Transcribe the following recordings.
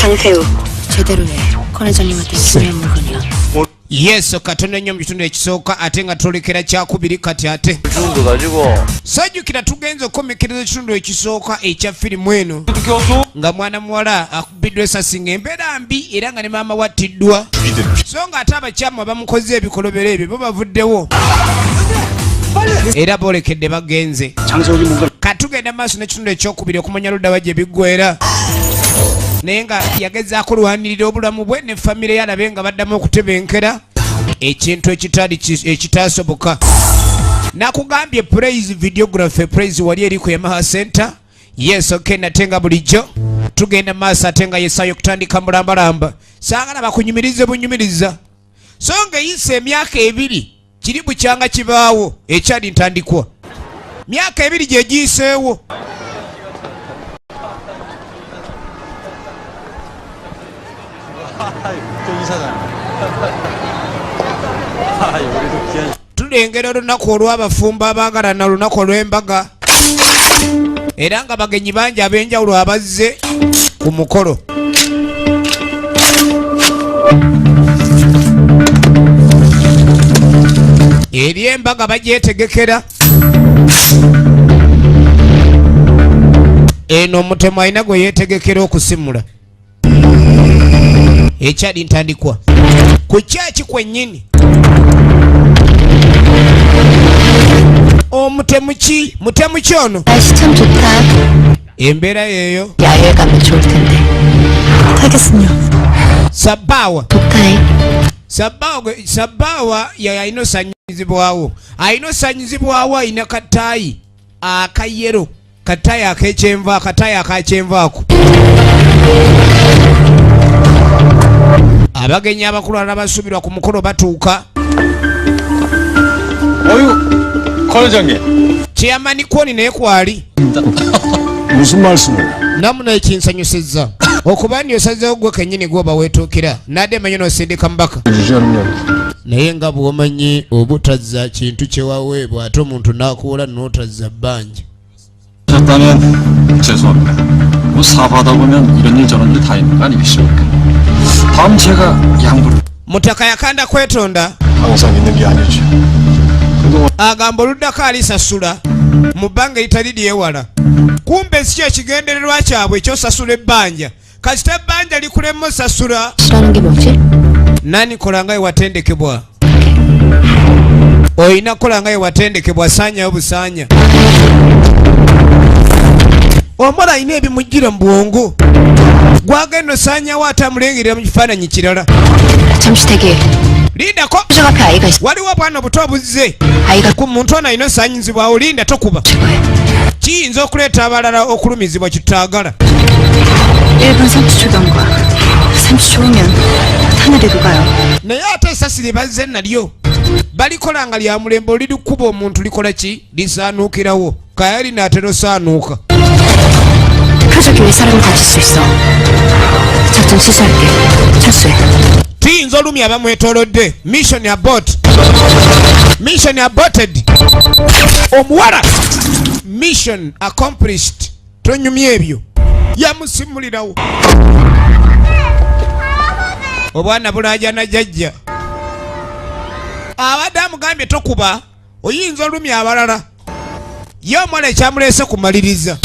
장세우 제대로 해. 권 회장님한테 중요한 물건이야. Yesu katono nnyo mu kitundu ekisooka ate nga twolekera kyakubiri kati ate sajjukira tugenza okukomekkereza ekitundu ekisooka ekya firimu eno nga mwana muwala akubiddwa esasi ng'embeera mbi era nga ne maama wattiddwa, so nga ate abakyamu abamukoze ebikolobero ebyo bo bavuddewo era boolekedde bagenze. Katugenda maaso n'ekitundu ekyokubiri okumanya luddawa gye biggwera, naye nga yagezaako olwanirira obulamu bwe ne famire ye alabe nga baddamu okutebenkera ekintu ekitali ekitasoboka. Nakugambye Praise Videography, Praise wali eri ku Yamaha Center. Yes, okay, nate nga bulijjo tugenda maaso ate nga yesaayo okutandika mulambalamba. Saagala bakunyumirize bunyumiriza, so nga eyise emyaka 2 kiri bukyanga kibaawo ekyali ntandikwa myaka 2 gye giyiseewo. Tulengera olunaku olw'abafumbo abaagalana, olunaku olw'embaga, era nga bagenyi bangi ab'enjawulo abazze ku mukolo. Eri embaga bagyetegekera. Eno omutemu alina gwe yeetegekera okusimula. Ekyali ntandikwa ku kyaki kwennyini. Omutemu ki? Mutemu ki ono? 날씨 참 좋다. Embeera yeeyo. 야외 가면 좋을 텐데. 타겠군요. Sabbaawa. 좋다잉. Sabbaawa yalina osanyizibwawo. Alina osanyizibwawo alina kataayi akayero, kataayi ak'ekyenva, akataayi akakyenvaako. Abagenyi abakulu abasuubirwa ku mukolo batuuka. 어유, 권 회장님. Chairman Kwoni naye kwali. 무슨 말씀을? Namuna ekinsanyusizza okuba nti osazeewo gwe kennyini gwoba weetuukira nadde manyi n'osindika mubaka, naye nga bw'omanyi obutazza kintu kye waweebwa ate omuntu n'akuwola n'otazza bbanja. 하셨다면 죄송합니다. 뭐 사업하다 보면 이런 일 저런 일 다 있는 거 아니겠습니까? 다음 제가 양보를. Mutaka yakanda kwetonda. 항상 있는 게 아니죠. Agamba oluddako alisasula mu bbanga eritali lyewala. Kumbe si ekigendererwa kyabwe ekyosasula ebbanja. Kasita ebbanja likulema osasula. 싫어하는 게 뭐지? Nani kola nga watendekebwa? Olina kola nga watendekebwa, saanyayo busaanya. Omuwala alina ebimujjira mu bwongo. Gwagenda osaanyawo ate amulengerera mu kifaananyi kirala. 잠시 대기. Lindako. 저 앞에 아이가 있어. Waliwo obwana obuto obuzze. 아이가 Ku muntu ono alina osaanyizibwawo, linda tokuba. 최고야. Kiyinza okuleeta abalala okulumizibwa kitutaagala. 1분 30초 경과. 30초 후면 하늘이 녹아요. Naye ate essasi lye bazze nalyo balikola nga lya mulembe, olirikuba omuntu likola ki? Lisaanuukirawo. Kaya linaatera osaanuuka. 표적이 왜 사람을 다칠 수 있어? 작전 취소할게. 철수해. Tuyinza olumya abamwetoolodde. Mission abort. Mission aborted. Omuwala mission accomplished. Tonyumya ebyo. Yamusimulirawo. Obwana bulaajana jjajja. Abadde amugambye tokuba, oyinza olumya abalala. Ye omuwala ekyamuleese kumaliriza.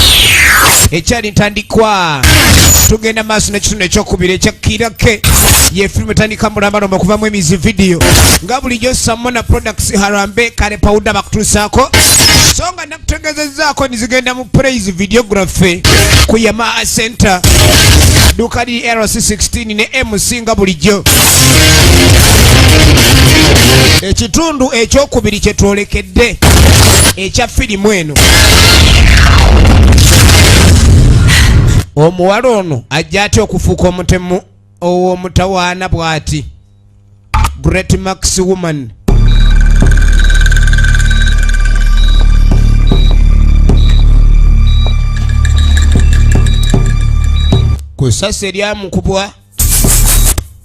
Ekyali ntandikwa. Tugenda maaso n'ekitundu ekyokubiri ekya Kirake. Ye firimu etandika mulambalamba okuvamu emizi vidiyo. Nga bulijjo Samona Products Harambe kale powder bakutuusaako. So nga nakutegeezezzaako nizigenda mu Praise Videography ku Yamaha Center. Dduuka liri LC16 ne MC nga bulijjo. Ekitundu ekyokubiri kye twolekedde ekya firimu eno. Omuwala ono ajja atya okufuuka omutemu ow'omutawaana bw'ati? Great Max Woman. Ku ssasi eryamukubwa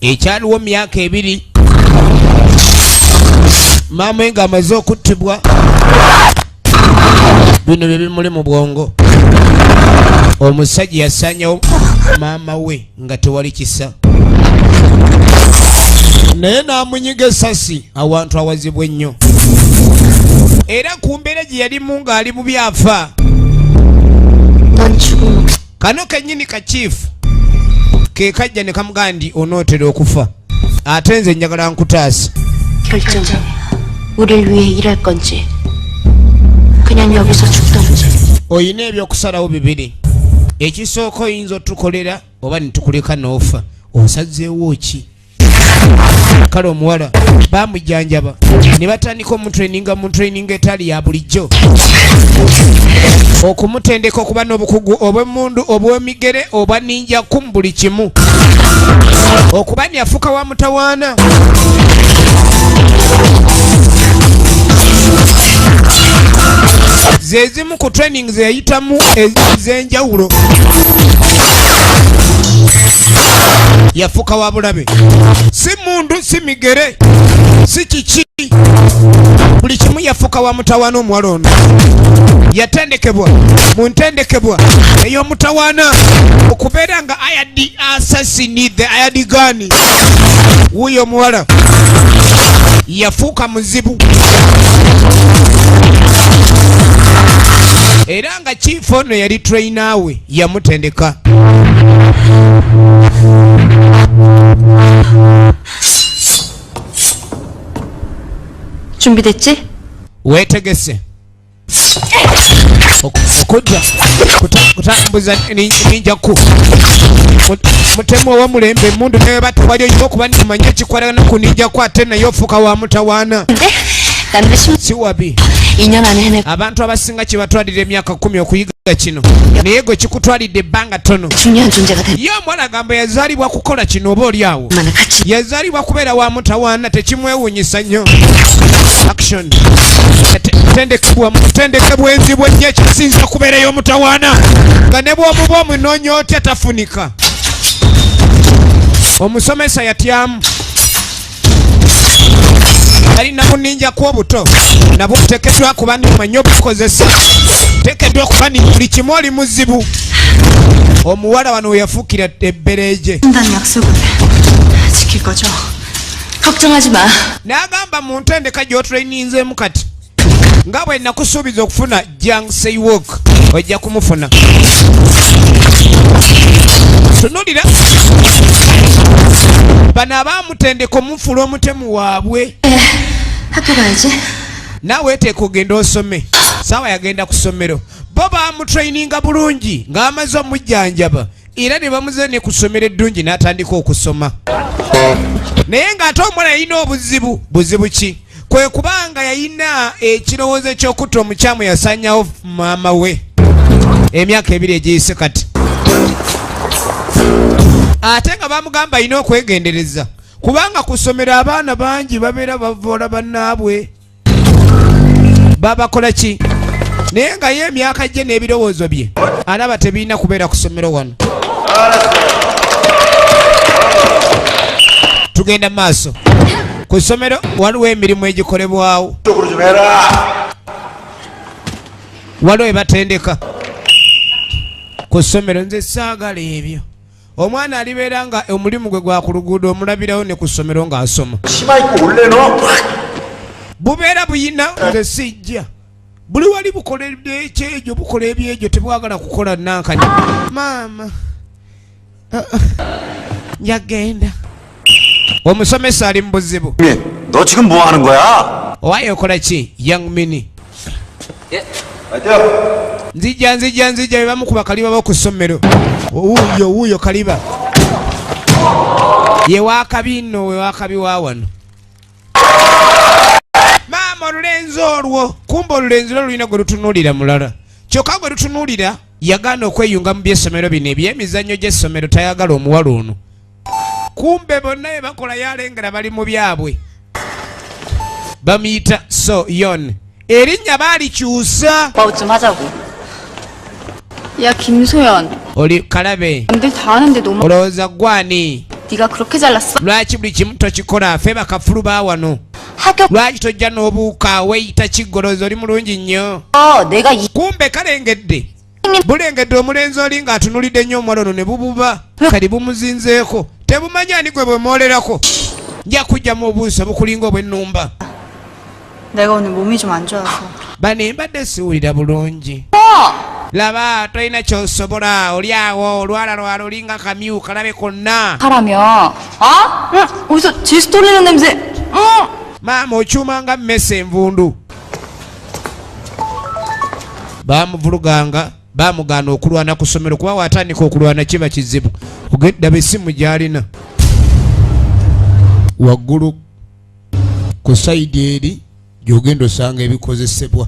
ekyaliwo myaka 2, maama we ng'amaze okuttibwa, bino bye bimuli mu bwongo. Omusajja yasaanyawo Maama we nga tewali kisa, naye n'amunyiga essasi awantu awazibu ennyo, era ku mbeera gye yalimu ng'ali bubi afa. 넌 죽은 목숨 Kano kennyini kakiifu ke kajja ne kamugamba nti onootera okufa, ate nze njagala nkutaasa. 결정해. 우릴 위해 일할 건지 그냥 여기서 죽던지. Oyina ebyokusalawo bibiri, ekisooka oyinza otukolera oba netukuleka n'ofa, osazeewo ki? Kale omuwala bamujjanjaba ne batandika omutraininga mu training etali ya bulijjo, okumutendeka okuba n'obukugu obw'emmundu, obw'emigere, obwa ninja ku mu buli kimu, okuba ni yafuuka wa mutawaana. Ze zimu ku training ze yayitamu ez'enjawulo, yafuuka wa bulabe, si mundu, si migere, si kiki, buli kimu yafuuka wa mutawaana. Omuwala ono yatendekebwa mu ntendekebwa ey'omutawaana okubeera nga hired assassin, the hired gun. Wuuyo omuwala yafuuka muzibu, era nga chief ono yali trainer we, yamutendeka. 준비됐지? Weetegese okujja kutambuza ninja ku mutemu owomulembe, emundu neba tewali, olina okuba nimanye ekikwatagana ku ninja ku, ate naye ofuuka wa mutawaana. 근데 남들 10, Si wabi. 2년 안에 해낼 Abantu abasinga kibatwalira emyaka 10 okuyiga kino, naye gwe kikutwalidde ebbanga ttono. 중요한 존재가 된 Ye omuwala agamba yazaalibwa kukola kino, oba oli awo 만한 같이 yazaalibwa kubeera wa mutawaana, tekimwewuunyisa nnyo. Action. Tendekebwa mutendeke bwenzi bwennyo, ekisinza kubeerayo omutawaana nga ne bw'omuba omunoonya otya tafunika. Omusomesa yatyamu, alina buninja kw'obuto nabwo buteekeddwa kuba nimanye obukozesa, teekeddwa okuba ni buli kimu oli muzibu. Omuwala wano we yafuukira ebbereeje. 한다는 약속은 지킬 거죠? 걱정하지 마. N'agamba mu ntendeka gy'otuleininzeemu kati, nga bwe nakusuubiza okufuna Jang Seiwok, ojja kumufuna. Tunulira bano abaamutendeka omufuula omutemu waabwe. 학교 가야지. Naawe teeka ogenda osome. Saawa yagenda ku ssomero, bo bamutraininga bulungi ng'amaze omujjanjaba, era ne bamuze ne ku ssomero eddungi n'atandika okusoma, naye ng'ate omuwala yalina obuzibu. Buzibu ki? Kwe kubanga yalina ekirowoozo ekyokutta omukyamu yasanyawo maama we emyaka 2 egiyise kati, ate nga bamugamba alina okwegendereza kubanga ku ssomero abaana bangi babeera bavoola bannaabwe, babakola ki, naye nga ye emyaka gye n'ebirowoozo bye alaba tebirina kubeera ku ssomero wano. Tugenda mu maaso. Ku ssomero waliwo emirimu egikolebwawo, 쪽으로 좀 해라. waliwo ebatendeka ku ssomero. Nze saagala ebyo, omwana alibeera nga omulimu gwe gwa ku luguudo, omulabirawo ne ku ssomero ng'asoma. 치마 입고 올래 너? Bubeera buyina, nze sijja. Buli wali bukola ekyegyo, bukola ebyegyo, tebwagala kukola nankani. Maama, ah, ah, njagenda. Omusomesa ali mu buzibu. 너 지금 뭐 하는 거야? Owaye okola ki, Young Mini? 파이팅! Nzija, nzija, nzija. Bebamukuba kaliba bo ku ssomero. Wuuyo, wuuyo kaliba ye wakabi nno, we wakabi wa wano. Maama, olulenzi olwo, kumba olulenzi lwo lulina gwe lutunuulira mulala, kyokka gwe lutunuulira yagaana okweyunga mu byessomero bino ebyemizannyo gy'essomero, tayagala omuwala ono. Kumbe bonna bye bakola yalengera bali mu byabwe. Bamuyita So Yon, erinnya baalikyusa. 오빠 좀 하자고. 야 김소연, Oli kalabe. 남들 다 하는데 너만 Olowooza gwani? 네가 그렇게 잘났어? Lwaki buli kimu tokikola? Ffe bakafulu ba wano. 학교 Lwaki tojja n'obuuka? Weeyita kiggoloozi, oli mulungi nnyo. 내가 이 Kumbe kalengedde Bulengedde omulenzi oli ng'atunulidde nnyo omuwala ono ne bububa kati bumuzinzeeko tebumanyi ani gwe bwemwolerako. Nja kujjamu obuuso bukulinga obw'ennumba. 내가 오늘 몸이 좀 안 좋아서. Bano mbadde siwulira bulungi. Laba tolina ky'osobola oli awo olwala lwala olinga kamyu kalabe konna. 하라며. 어? 응. 어디서 질수 돌리는 냄새. 응. Maama okyuma nga mmese envundu. Baamuvuluganga bamugaana okulwana ku ssomero kuba waatandika okulwana kiba kizibu. Ogedda essimu gy'alina waggulu ku sayidi eri gy'ogenda osanga ebikozesebwa.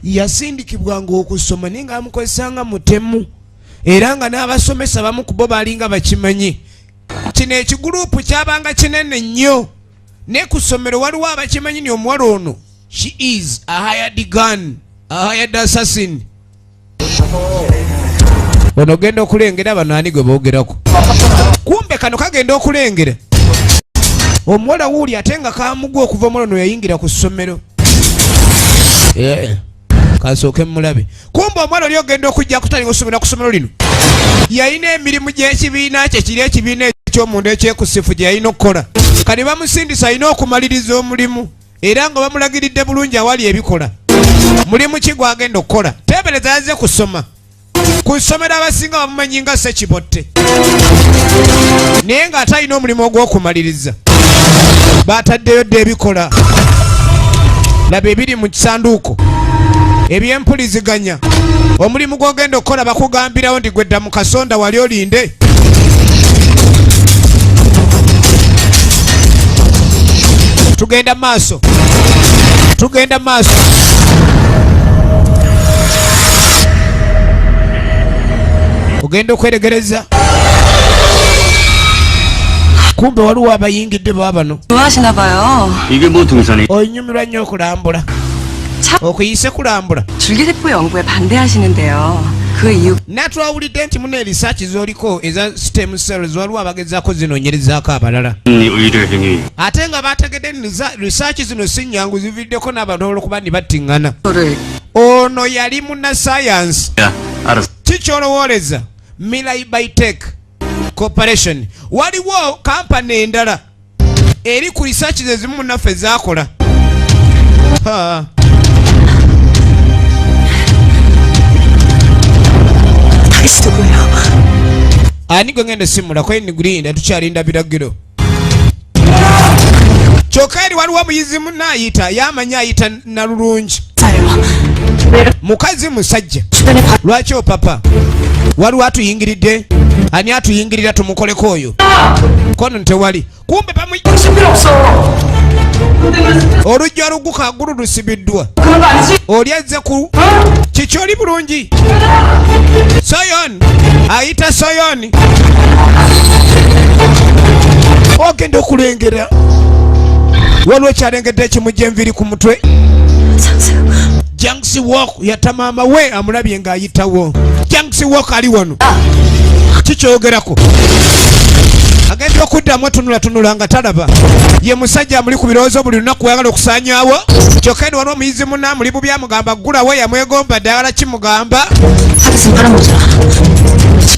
Yasindikibwanga okusoma naye ng'amukozesanga mutemu era nga n'abasomesa bamu ku bo baalinga bakimanyi. Kino ekiguruupu kyabanga kinene nnyo ne ku ssomero waliwo abakimanyi ni omuwala ono she is a hired gun, a hired assassin. Ono ogenda okulengera bano ani gwe boogerako. Kumbe kano kagenda okulengera omuwala wuuli ate nga kamugwa okuva omuwala ono yayingira ku ssomero. Kasooke mulabe. Kumbe omuwala oli ogenda okujja kutandika okusomera ku ssomero lino yalina emirimu gy'ekibiina kye kiri ekibiina eky'omunda ekyekusifu gye yalina okukola. Kati bamusindisa alina okumaliriza omulimu era nga bamulagiridde bulungi awali ebikola. Mulimu ki gw'agenda okukola? Teebereza yazze kusoma. Ku ssomero abasinga bamumanyi nga Ssekibotte naye ng'ate alina omulimu ogw'okumaliriza. Baataddeyo dda ebikola. Laba ebiri mu kisanduuko ebyempuliziganya. Omulimu gw'ogenda okukola bakugambirawo nti gwe dda mu kasonda wali olinde. Tugenda maaso, tugenda maaso. Ogenda okweregereza. Kumbe waliwo abayingidde baabano. 좋아하시나 봐요. 이게 뭐 등산이? Onyumirwa nnyo okulambula. Okuyise kulambula. 줄기세포 연구에 반대하시는데요. 그 이유 Natwawulidde nti muna erisaaki z'oliko eza stem cells waliwo abagezaako zinoonyerezaako abalala. 의료 행위. Ate nga baategedde risaaki zino si nnyangu zividdeko n'abantu olw'okuba ne battiŋŋana. Ono yali munnasayansi. 야, 알았어. Kikyolowooleza Milai Biotech Corporation. Waliwo kampani endala eri ku risaaki ze zimu munnaffe zaakola. 당신 누구예요? Ani gwe ngenda simulako enigulinda tukyalinda biragiro. Kyokka eri waliwo omuyizi munne ayita yamanyi ayita nalulungi. Mukazi musajja. Lwaki opapa? Waliwo atuyingiridde. Ani atuyingirira tumukoleko oyo? Kono tewali. Kumbe olujja oluguka gulu lusibiddwa. Oli azze ku kiki oli bulungi? Soyon ayita Soyon. Ogenda okulengera. Waliwo kyalengedde ekimujja enviiri ku mutwe. Jangsi Walk yatta maama we amulabye ng'ayitawo. Jangsi Walk ali wano. Kikyogerako. Agenda okuddamu atunulatunula nga talaba. Ye musajja amuli ku birowoozo buli lunaku ayagala okusaanyaawo. Kyokka eno waliwo omuyizi munne amuli bubi amugamba ggulawo yamwegomba ddagala kimugamba.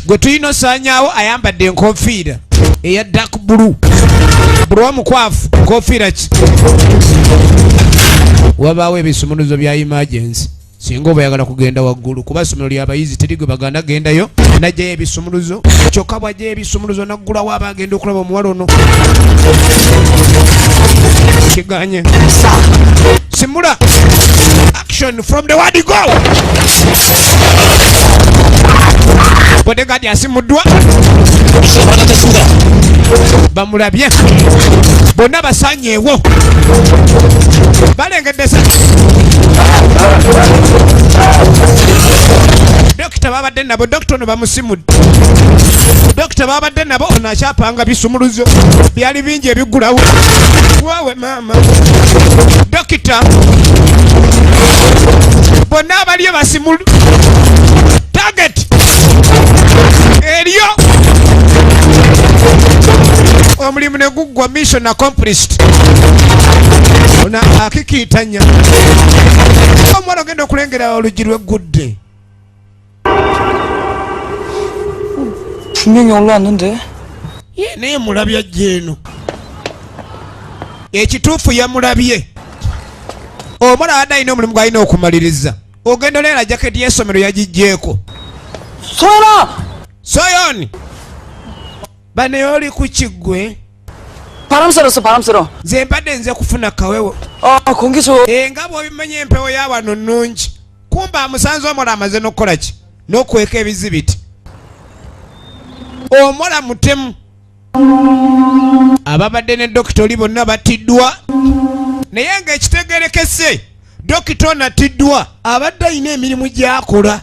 Gwe tulina osaanyaawo ayambadde enkofiira eya dark blue. Buli omukwafu nkofiira ki? Wabaawo ebisumuluzo bya emergency. Singa oba oyagala kugenda waggulu kuba ssomero ly'abayizi teri gwe baganda gendayo n'ajjayo ebisumuluzo. Kyokka bw'ajjayo ebisumuluzo n'aggulawo aba agenda okulaba omuwala ono. Kiganye. Simula. Action from the word go. Bodyguard asimuddwa. Bamulabye. Bonna basanyeewo. Balengedde Dokita babadde nabo, dokita ono bamusimudde. Dokita babadde nabo ono akyapanga bisumuluzo byali bingi ebiggulawo. Waawe maama. Dokita bonna abaliyo basimulu. Target eriyo omulimu ne guggwa. gwa mission accomplished. Ona akikiitanya omwana ogenda okulengera oluggi lweggudde. 분명히 올라왔는데. Ye naye mulabye ajja eno. Ekituufu yamulabye. Omwana abadde alina omulimu gw'alina okumaliriza. Ogenda oleera jaketi y'essomero yagiggyeeko. 소연아! Soyoni! Bane oli ku kiggwe. 바람 쐬렀어, 바람 쐬러. Nze mbadde nze kufuna kawewo. 아, 공기 좋. Nga bw'obimanyi empewo ya wano nnungi. Kumba amusanze omuwala amaze n'okukola ki? N'okweka ebizibiti. Omuwala mutemu. Ababadde ne dokita oli bonna battiddwa. Naye ng'ekitegerekese dokita ono attiddwa abadde alina emirimu gy'akola.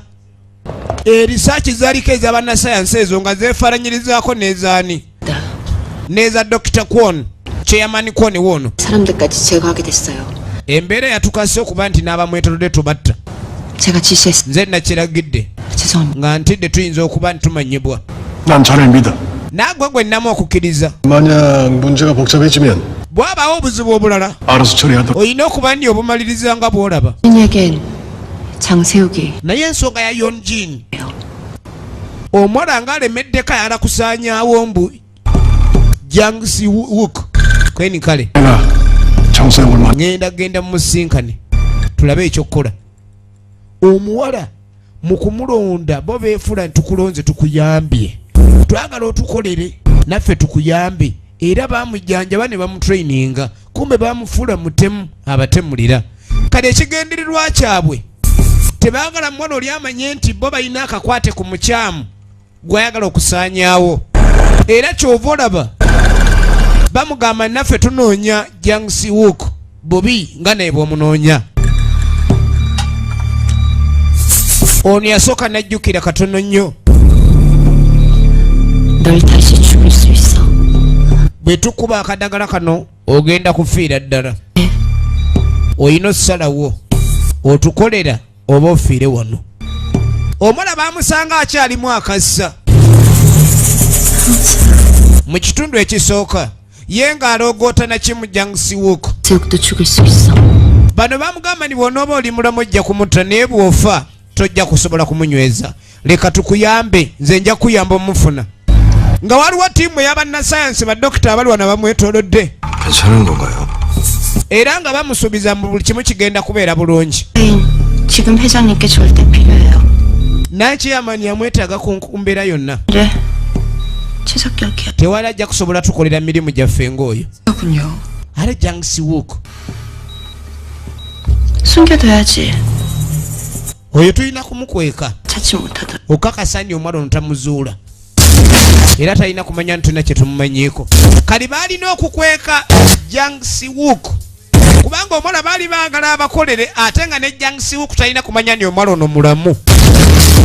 Erisaaki zaaliko ez'abannasayansi ezo nga zeefaananyirizaako n'ezaani? N'eza Dokita Kwon, Chairman Kwon woono. 사람들까지 제거하게 됐어요. Embeera yatukase okuba nti n'abamwetoolodde tubatta. 제가 지시했. Nze nakiragidde. 죄송합니다. Nga ntidde tuyinza okuba nti tumanyibwa. 난 자네 믿어. Naggwe gwe nnamu okukkiriza. 만약 문제가 복잡해지면 Bw'abaawo obuzibu obulala 알아서 처리하도록. olina okuba nti obumaliriza nga bw'olaba. 진에겐 장세욱이 Naye ensonga ya Yonjin omuwala ng'alemeddeko ayagala kusaanyaawo mbu Jang Si-wook kweni kale. 내가 장세욱을 만. Ŋŋenda genda mumusinkane tulabe ekyokukola. Omuwala mu kumulonda bo beefuula nti tukulonze tukuyambye, twagala otukolere naffe tukuyambe, era bamujjanjaba ne bamutraininga, kumbe bamufuula mutemu abatemulira. Kale ekigendererwa kyabwe tebaagala muwala oli amanye nti bo balina akakwate ku mukyamu gw'ayagala okusaanyaawo. Era ky'ova olaba bamugamba naffe tunoonya Jang Si-wook bubi nga naye bw'omunoonya. Ono yasooka n'ajjukira katono nnyo. 널 다시 죽일 수 있어. Bwe tukuba akadagala kano ogenda kufiira ddala. Olina ossalawo otukolera oba ofiire wano. Omuwala baamusanga akyalimu akassa mu kitundu ekisooka ye ng'aloogoota na kimu Jang Si-wook. 세욱도 죽일 수 있어. Bano bamugamba nti bw'onooba oli mulamu ojja kumutta, naye bw'ofa tojja kusobola kumunyweza. Leka tukuyambe, nze nja kuyamba omufuna. Nga waliwo ttiimu ey'abannasayansi badokita abali wano bamwetoolodde. 괜찮은 건가요? Era nga bamusuubiza mu buli kimu kigenda kubeera bulungi. 지금 회장님께 절대 필요해요. Nakyeyamani yamwetaaga ku mbeera yonna. 그래. 최적격이야. Tewali ajja kusobola tukolera mirimu gyaffe ng'oyo. 군요. Ate Jang Si-wook 숨겨둬야지. oyo tulina kumukweka. 찾지 못하더라. Okakasa nti omuwala ono tamuzuula era talina kumanya nti tulina kye tumumanyiiko. Kali baalina okukweka Jang Si-wook kubanga omuwala baali baagala abakolere, ate nga ne Jang Si-wook talina kumanya nti omuwala ono mulamu.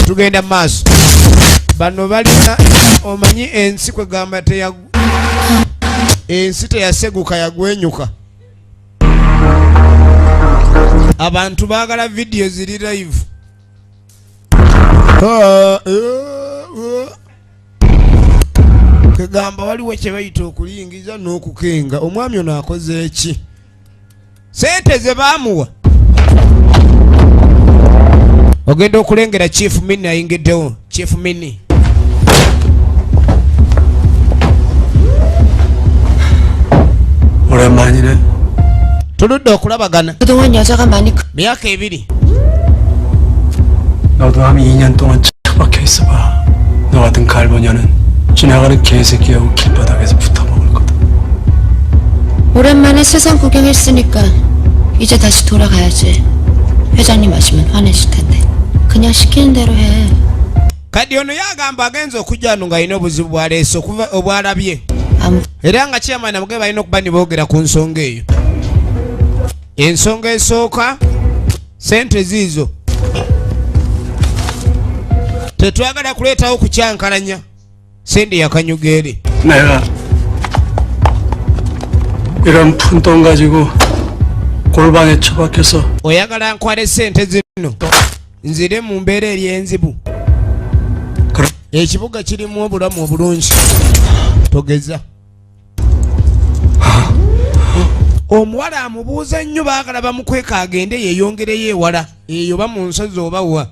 Tugenda mu maaso. Bano balina omanyi ensi kwegamba ensi teyaseguka yagwenyuka. Abantu baagala vidiyo ziri live. Kegamba waliwo kye bayita okuyingiza n'okukenga. Omwami ono akoze eki? Sente ze baamuwa. Ogenda okulengera Chief Mini ayingiddewo. Chief Mini. 오랜만이네. Tuludde okulabagana. 그동안 여자가 많이 Myaka 2. 너도 한 2년 동안 처박혀 있어봐. 너 같은 갈보녀는 지나가는 개새끼하고 길바닥에서 붙어먹을 거다. 오랜만에 세상 구경했으니까 이제 다시 돌아가야지. 회장님 아시면 화내실 텐데. 그냥 시키는 대로 해. Kadi ono yagamba agenze okujja wano ng'alina obuzibu bw'aleese okuva obwalabye. 아무 Era nga chairman amugabe balina okuba ne boogera ku nsonga eyo. Ensonga esooka sente ziizo. Tetwagala kuleetawo kukyankalanya. Sente yakanyuga eri. 내가 이런 푼돈 가지고 골방에 처박혀서 Oyagala nkwale sente zino nzire mu mbeera eri enzibu. Ekibuga kirimu obulamu obulungi. Togeza. Omuwala amubuuza nnyo baagala bamukweka agende yeeyongereyo ewala eyo ba mu nsozi oba wa.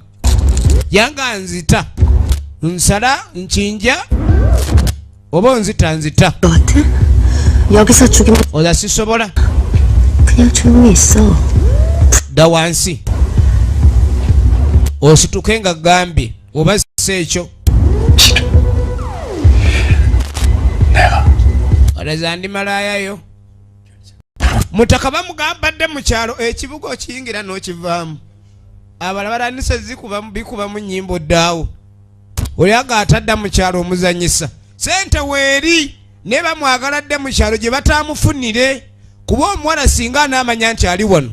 Yanga nzita nsala nkinja oba onzita nzita. 여기서 죽이면 Oza sisobola. 그냥 조용히 있어. Dda wansi osituke nga gambye oba si ekyo. Olowooza ndi malaayayo. Mutaka bamugamba dde mu kyalo ekibuga okiyingira n'okivaamu. Abalala balandise bikubamu nnyimbo ddaawo. Oli aga atadda mu kyalo omuzannyisa. Ssente weeri naye bamwagala dde mu kyalo gye bataamufunire kuba omuwala singa anaamanya nti ali wano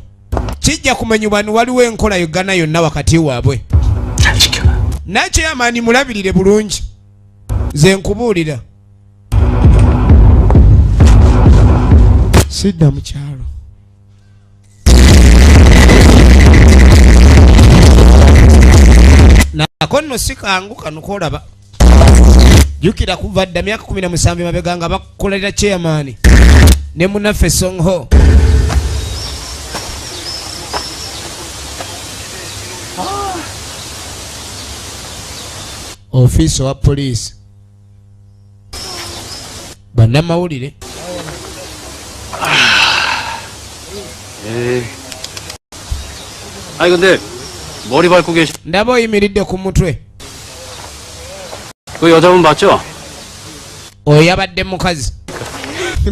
kijja kumanyibwa ni waliwo enkola Uganda yonna wakati waabwe. Nakyo amaani mulabirire bulungi. Nze nkubuulira. Sidda mu kyalo. Nako nno si kangu kano k'olaba. Jjukira kuva dda myaka 17 emabega nga bakukolera chairman ne munnaffe Songho. Ofiisi wa poliisi. Bannamawulire. 아니 근데 머리 밟고 계신 Ndaba oyimiridde ku mutwe. 그 여자분 맞죠? Oyo yabadde mukazi.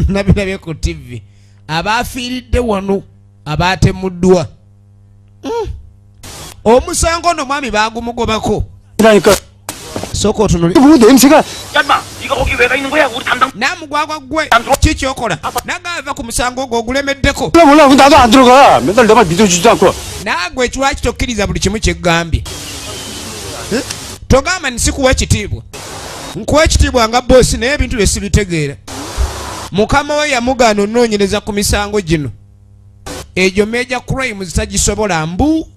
Nabirabye ku TV. Abaafiiridde wano abaatemuddwa. Omusango ono mwami baagumugobako. 그러니까 Sooka otunule. 뭐 냄새가 야, 이거 거기 왜 가 있는 거야? 우리 담당 Naamugwagwa ggwe kikyokola nagaava ku musango ogwo ogulemeddeko. 몰라 몰라 나도 안 들어가. 맨날 내 말 믿어주지도 않고. Naagwe lwaki tokkiriza buli kimu kye ggambye? Togamba nti sikuwa ekitiibwa. Nkuwa ekitiibwa nga boosi naye ebintu bye sibitegeera. Mukama we yamugaana onoonyereza ku misango gino. Egyo major crimes tagisobola mbu.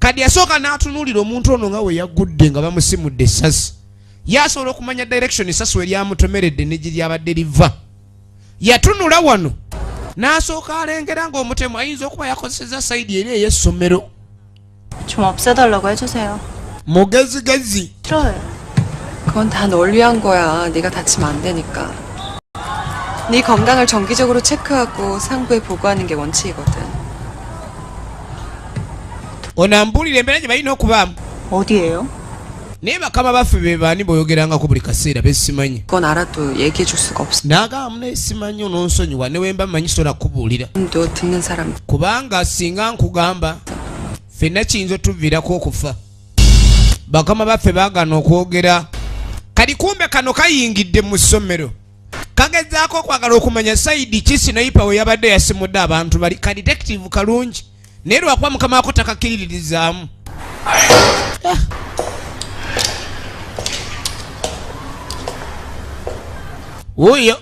Kadi yasooka n'atunuulira omuntu ono nga we yaggudde nga bamusimudde essasi. Yasobola okumanya direction essasi we lyamutomeredde ne gye lyabadde liva. Yatunula wano n'asooka alengera ng'omutemu ayinza okuba yakozesezza sayidi eri ey'essomero. 좀 없애달라고 해주세요. Mugezigezi. 싫어요. 그건 다 널 위한 거야. 네가 다치면 안 되니까. 네 건강을 정기적으로 체크하고 상부에 보고하는 게 원칙이거든. Ono ambuulira embeera gye balina okubaamu. 어디예요? Naye bakama baffe be baani b'oyogerangako buli kaseera besimanyi. 그건 알아도 얘기해 줄 수가 없어. N'agamba naye simanyi onoonsonyiwa ne wemba mmanyi sobola kukubuulira. 도 듣는 사람 Kubanga singa nkugamba ffenna kiyinza otuviirako okufa. Bakama baffe baagaana okwogera. Kali kumbe kano kayingidde mu ssomero. Kagezaako okwagala okumanya sayidi ki sniper we yabadde yasimudde abantu bali. Ka detective kalungi naye lwakuba mukama wako takakkiriririzaamu. Wuuyo.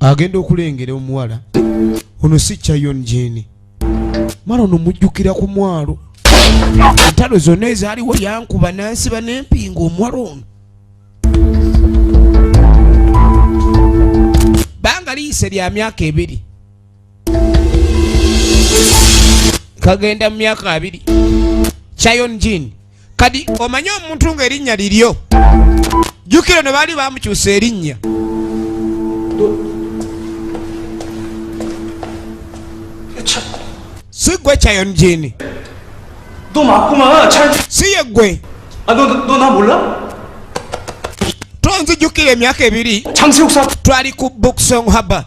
Agenda okulengera omuwala ono si Chayon Jane. Mala ono mujjukira ku mwalo. Entalo zonna ezaaliwo yankuba n'ansiba n'empinga omuwala ono. Bbanga liyise lya myaka 2. Kagenda mu myaka 2. Chayon Jane. Kadi omanye omuntu ng'erinnya liryo. Jjukira ne baali bamukyusa erinnya. Si ggwe Chayon Jane. 너 맞구만. 잘. Si ye ggwe. 아, 너 나 몰라? Tonzijjukira emyaka 2. 장세욱 사. Twali ku Boksong Harbor.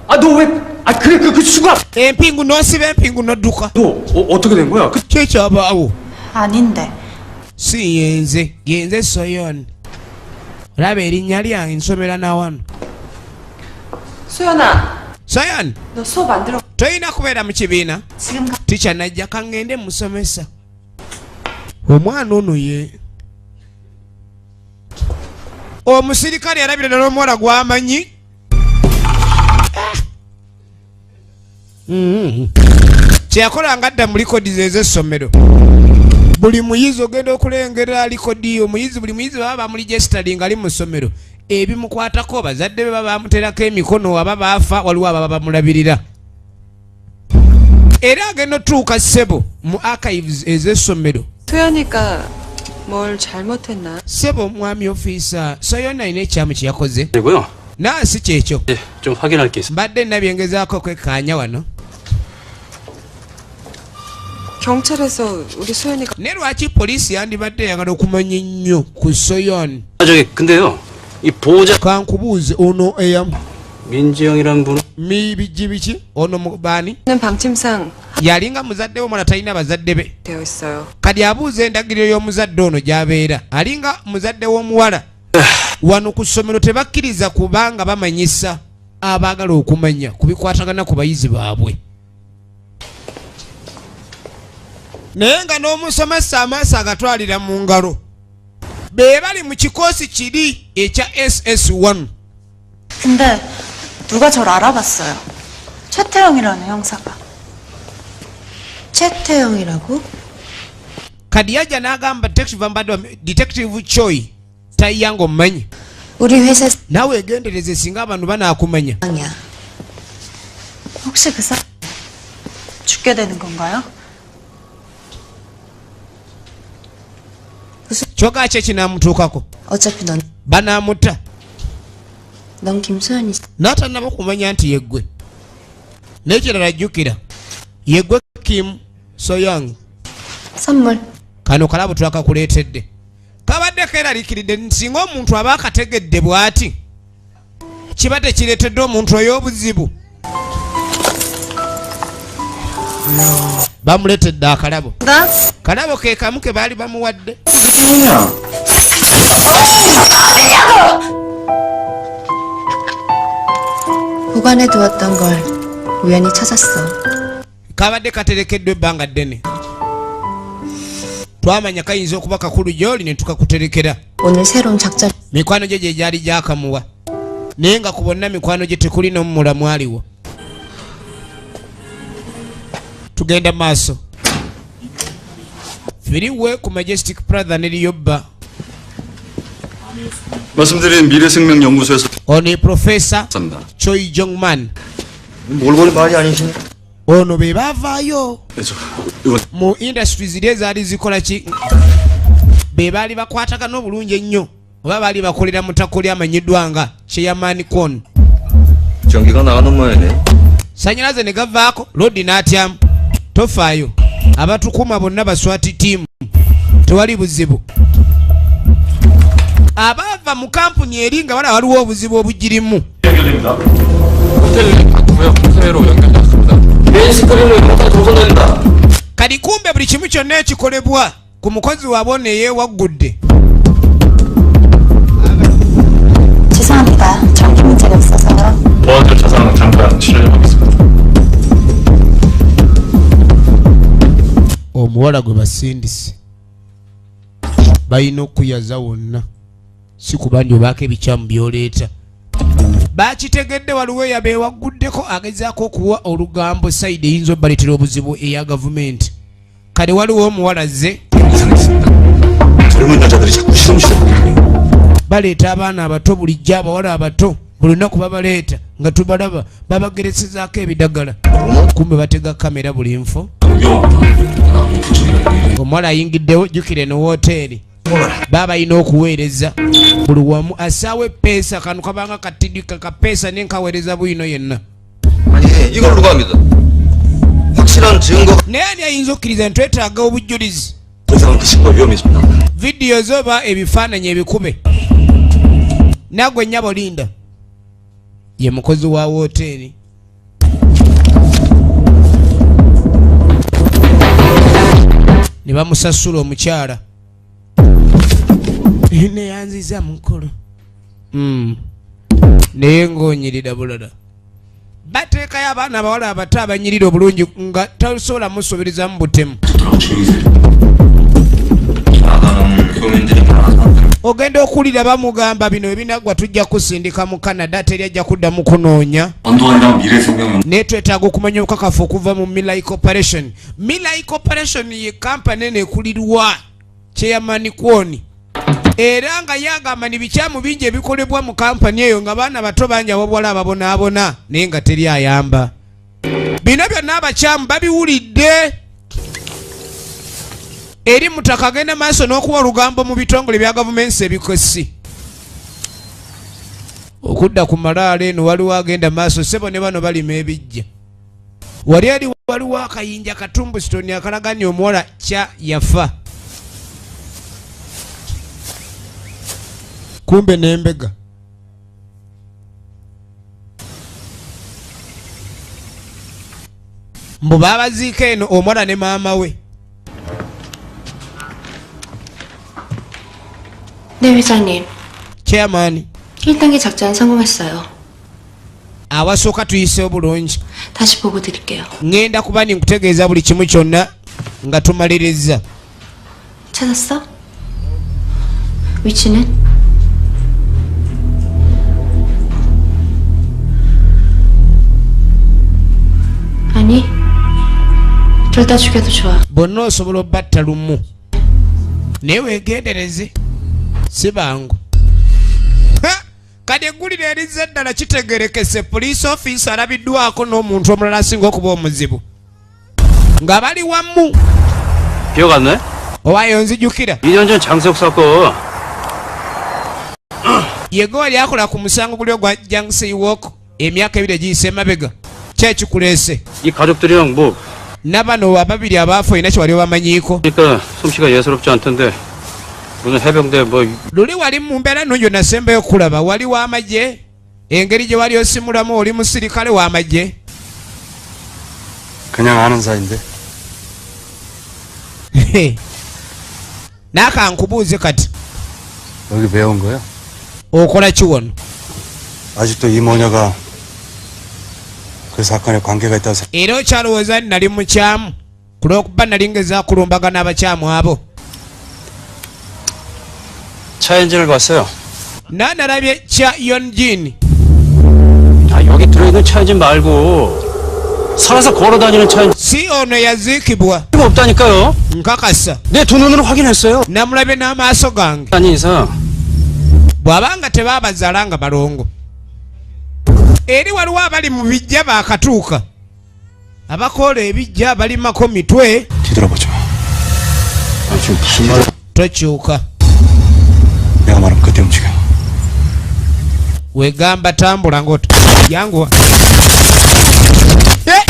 아, 너 왜? 아, 그래 그 수가. Empingu n'osiba empingu n'odduka. 너 어떻게 된 거야? 그 Ki ekyabaawo? 아닌데. Si yenze, yenze Soyon. Olaba erinnya lyange nsomera na wano. 소연아, Soyon, 너 수업 안 들어. tolina kubeera mu kibiina. 지금 가. Tica najja kaŋŋende musomesa. Omwana ono ye omusirikale yalabira ddala omuwala gw'amanyi. Kyeyakola nga adda mu likodi ze ez'essomero. Buli muyizi ogenda okulengera likodi, omuyizi buli muyizi baba bamuregistering ali mu ssomero, ebimukwatako bazadde be baba bamuterako emikono, aba baafa waliwo ababa bamulabirira. Era agenda otuuka ssebo mu archives ez'essomero. 소연이가 뭘 잘못했나? Ssebo mwami ofiisa, Soyona alina ekyamu kye yakoze. 되고요. Naasi kyekyo. 예, 좀 확인할 게 있어. Mbadde nabyengezaako okwekkaanya wano. 경찰에서 우리 소연이가 Ne lwaki poliisi yandibadde eyagala okumanya ennyo ku Soyon? 아, 저기 근데요. 이 보호자 Kankubuuze ono eyamu 민지영이란 분은 mibiji biki ono mu- baani? 는 방침상 Yalinga muzadde we, omwana talina bazadde be. 되어 있어요. Kati abuuza endagiriro y'omuzadde ono gy'abeera, alinga muzadde w'omuwala. Wano ku ssomero tebakkiriza kubanga bamanyisa abaagala okumanya ku bikwatagana ku bayizi baabwe. Naye nga n'omusomesa amaaso agatwalira mu ngalo, be bali mu kikoosi kiri ekya SS1. 근데 누가 저를 알아봤어요. 최태영이라는 형사가. 최태영이라고? Kati yajja n'agamba detective mbadde detective Choi tayanga omumanyi. 우리 회사 Naawe egendereze singa abantu banaakumanya. 사장이야. 혹시 그 사람 죽게 되는 건가요? Kyokka ki ekinaamutuukako? 어차피 넌, Banaamuta. 넌 김소연이. N'atannaba okumanya nti yeggwe. N'ekirala jjukira yeggwe Kim Soyoung. 선물. Kano kalabo twakakuleetedde, kabadde keeraliikiridde singa omuntu aba akategedde bw'ati kiba tekireetedde omuntu oyo obuzibu. Bamuleetedde akalabo. 나? Kalabo ke kamu ke baali bamuwadde. 보관해 두었던 걸 우연히 찾았어. Kabadde katerekeddwa ebbanga ddene, twamanya kayinza okuba kakulu gy'oli ne tukakuterekera. 오늘 새로운 작전 Mikwano gye gye gyali gyakamuwa, naye nga ku bonna mikwano gye tekuli n'omumulamu aliwo. Tugenda maaso firiwe ku Majestic Brother ne Liyobba. 말씀드린 미래생명연구소에서 Ono ye Profesa 습니다. Choi Jongman. 몰골이 말이 아니시네. Ono be baavaayo 네, 저 이거 mu industry ziri ezaali zikola ki, be baali bakwatagana obulungi ennyo oba baali bakolera mu ttako lyamanyiddwa nga Chairman Kwon. 전기가 나가는 모양이네. Sanyalaze ne gavaako, lodi n'atyamu. Tofaayo, abatukuuma bonna baswati tiimu, tewali buzibu. Abaava mu kampuni eri nga balaba waliwo obuzibu obugirimu. 호텔 같고요. 해외로 연결되었습니다. 메인 스크린을 못하 조선된다. Kati kumbe buli kimu kyonna ekikolebwa ku mukozi waabwe ono eyeewaggudde. 죄송합니다. 전기 문제가 있어서요. 보안 절차상 잠깐 실례하겠습니다. Omuwala gwe basindise balina okuyaza wonna, si kuba nti obaako ebikyamu by'oleeta. Bakitegedde waliwo eyabeewagguddeko agezaako okuwa olugambo side eyinza obbaleetera obuzibu eya gavumenti. Kale waliwo omuwala azze. 이상했습니다. 젊은 여자들이 자꾸 실험실에 Baleeta abaana abato bulijjo, abawala abato buli lunaku babaleeta nga tubalaba babageresezaako ebidagala, kumbe batega kamera buli nfo. Omuwala ayingiddewo, jjukira eno wooteeri baba balina okuweereza buli wamu, assaawo epeesa kano kabanga katidika kapeesa nenkaweereza bwino yenna. 아니 이걸 누가 믿어? 확실한 증거 Naye ani ayinza okkiriza nti twetaaga obujulizi? 더 이상은 그 신고 위험이 있습니다. Vidiyo zoba ebifaananyi ebikube. Nagwe nnyabo linda, ye mukozi wa wooteeri. Ne bamusasula omukyala neyanziza mukolo. Naye ng'onyirira bulala, bateekayo abaana abawala abato abanyirira obulungi nga tasobola musuubirizamu butemu. 나가는 교민들이 많아서 Ogenda okuwulira bamugamba bino ebinaggwa tujja kusindika mu Canada, teri ajja kuddamu kunoonya. 전두환이랑 미래생명 Naye twetaaga okumanya obukakafu okuva mu Milai Corporation. Milai Corporation ye kampani eno ekulirwa Chairman Kwoni, era nga yagamba ni bikyamu bingi ebikolebwa mu kampani eyo, nga baana bato bangi abawala ababonaabona, naye nga teri ayamba. Bino byonna abakyamu babiwulidde. Eri mutaka agenda maaso n'okuwa olugambo mu bitongole bya gavumenti ebikosi. Okudda ku malaalo eno waliwo agenda maaso, sebo, ne bano balima ebijja. Wali eri waliwo akayinja katombstone akalaganya omuwala kya yafa, kumbe n'embega. Mbu baabaziika eno omuwala ne maama we. 네, 회장님. Chairman. 1단계 작전 성공했어요. Awasooka tuyiseewo bulungi. 다시 보고 드릴게요. Ŋŋenda kuba ninkutegeeza buli kimu kyonna nga tumaliriza. 찾았어? 위치는? 아니, 둘 다 죽여도 좋아. Bonna osobola obbatta lumu, naye weegendereze, si bangu. Ha! Kati eggulire erizza eddala kitegerekese, police officer alabiddwako n'omuntu omulala asinga okuba omuzibu nga bali wamu. 기억 안 나? Owaayo nzijukira. 2년 전 장석 사건. Yego wali akola ku musango guli ogwa Jangsei Walk emyaka 2 egiyise emabega. Ki ekikuleese? 이 가족들이랑 뭐 Nabano ababiri abaafa olina kyewali obamanyiiko? 그러니까 솜씨가 예사롭지 않던데 무슨 해병대 뭐 Luli wali mu mbeera nnungi, onasembayo okulaba wali w'amagye, engeri gye wali osimulamu oli musirikale w'amagye. 그냥 아는 사이인데. N'akankubuuze kati. 여기 왜 온 거야? Okola ki wano? 아직도 이 모녀가 그 사건에 관계가 있다고 생각. Era okyalowooza nti nali mukyamu ku lw'okuba nali ngeza kulumbagana abakyamu abo? 차 엔진을 봤어요. Na nalabye kya Yonjin. 아, 여기 들어있는 차 엔진 말고 살아서 걸어다니는 차 엔진 Si ono yaziikibwa. 없다니까요. Nkakasa. 내 두 눈으로 확인했어요. Namulabye n'amaaso gange. 아닌 이상 Bw'abanga tebaabazaala nga balongo, eri waliwo abali mu bijja baakatuuka, abakoola ebijja balimako mitwe. 뒤돌아보지 마. 아, 지금 무슨 말? Tokyuka. 내가 말하면 그때 움직여. Wegamba tambula ngoto yanguwa. Eh!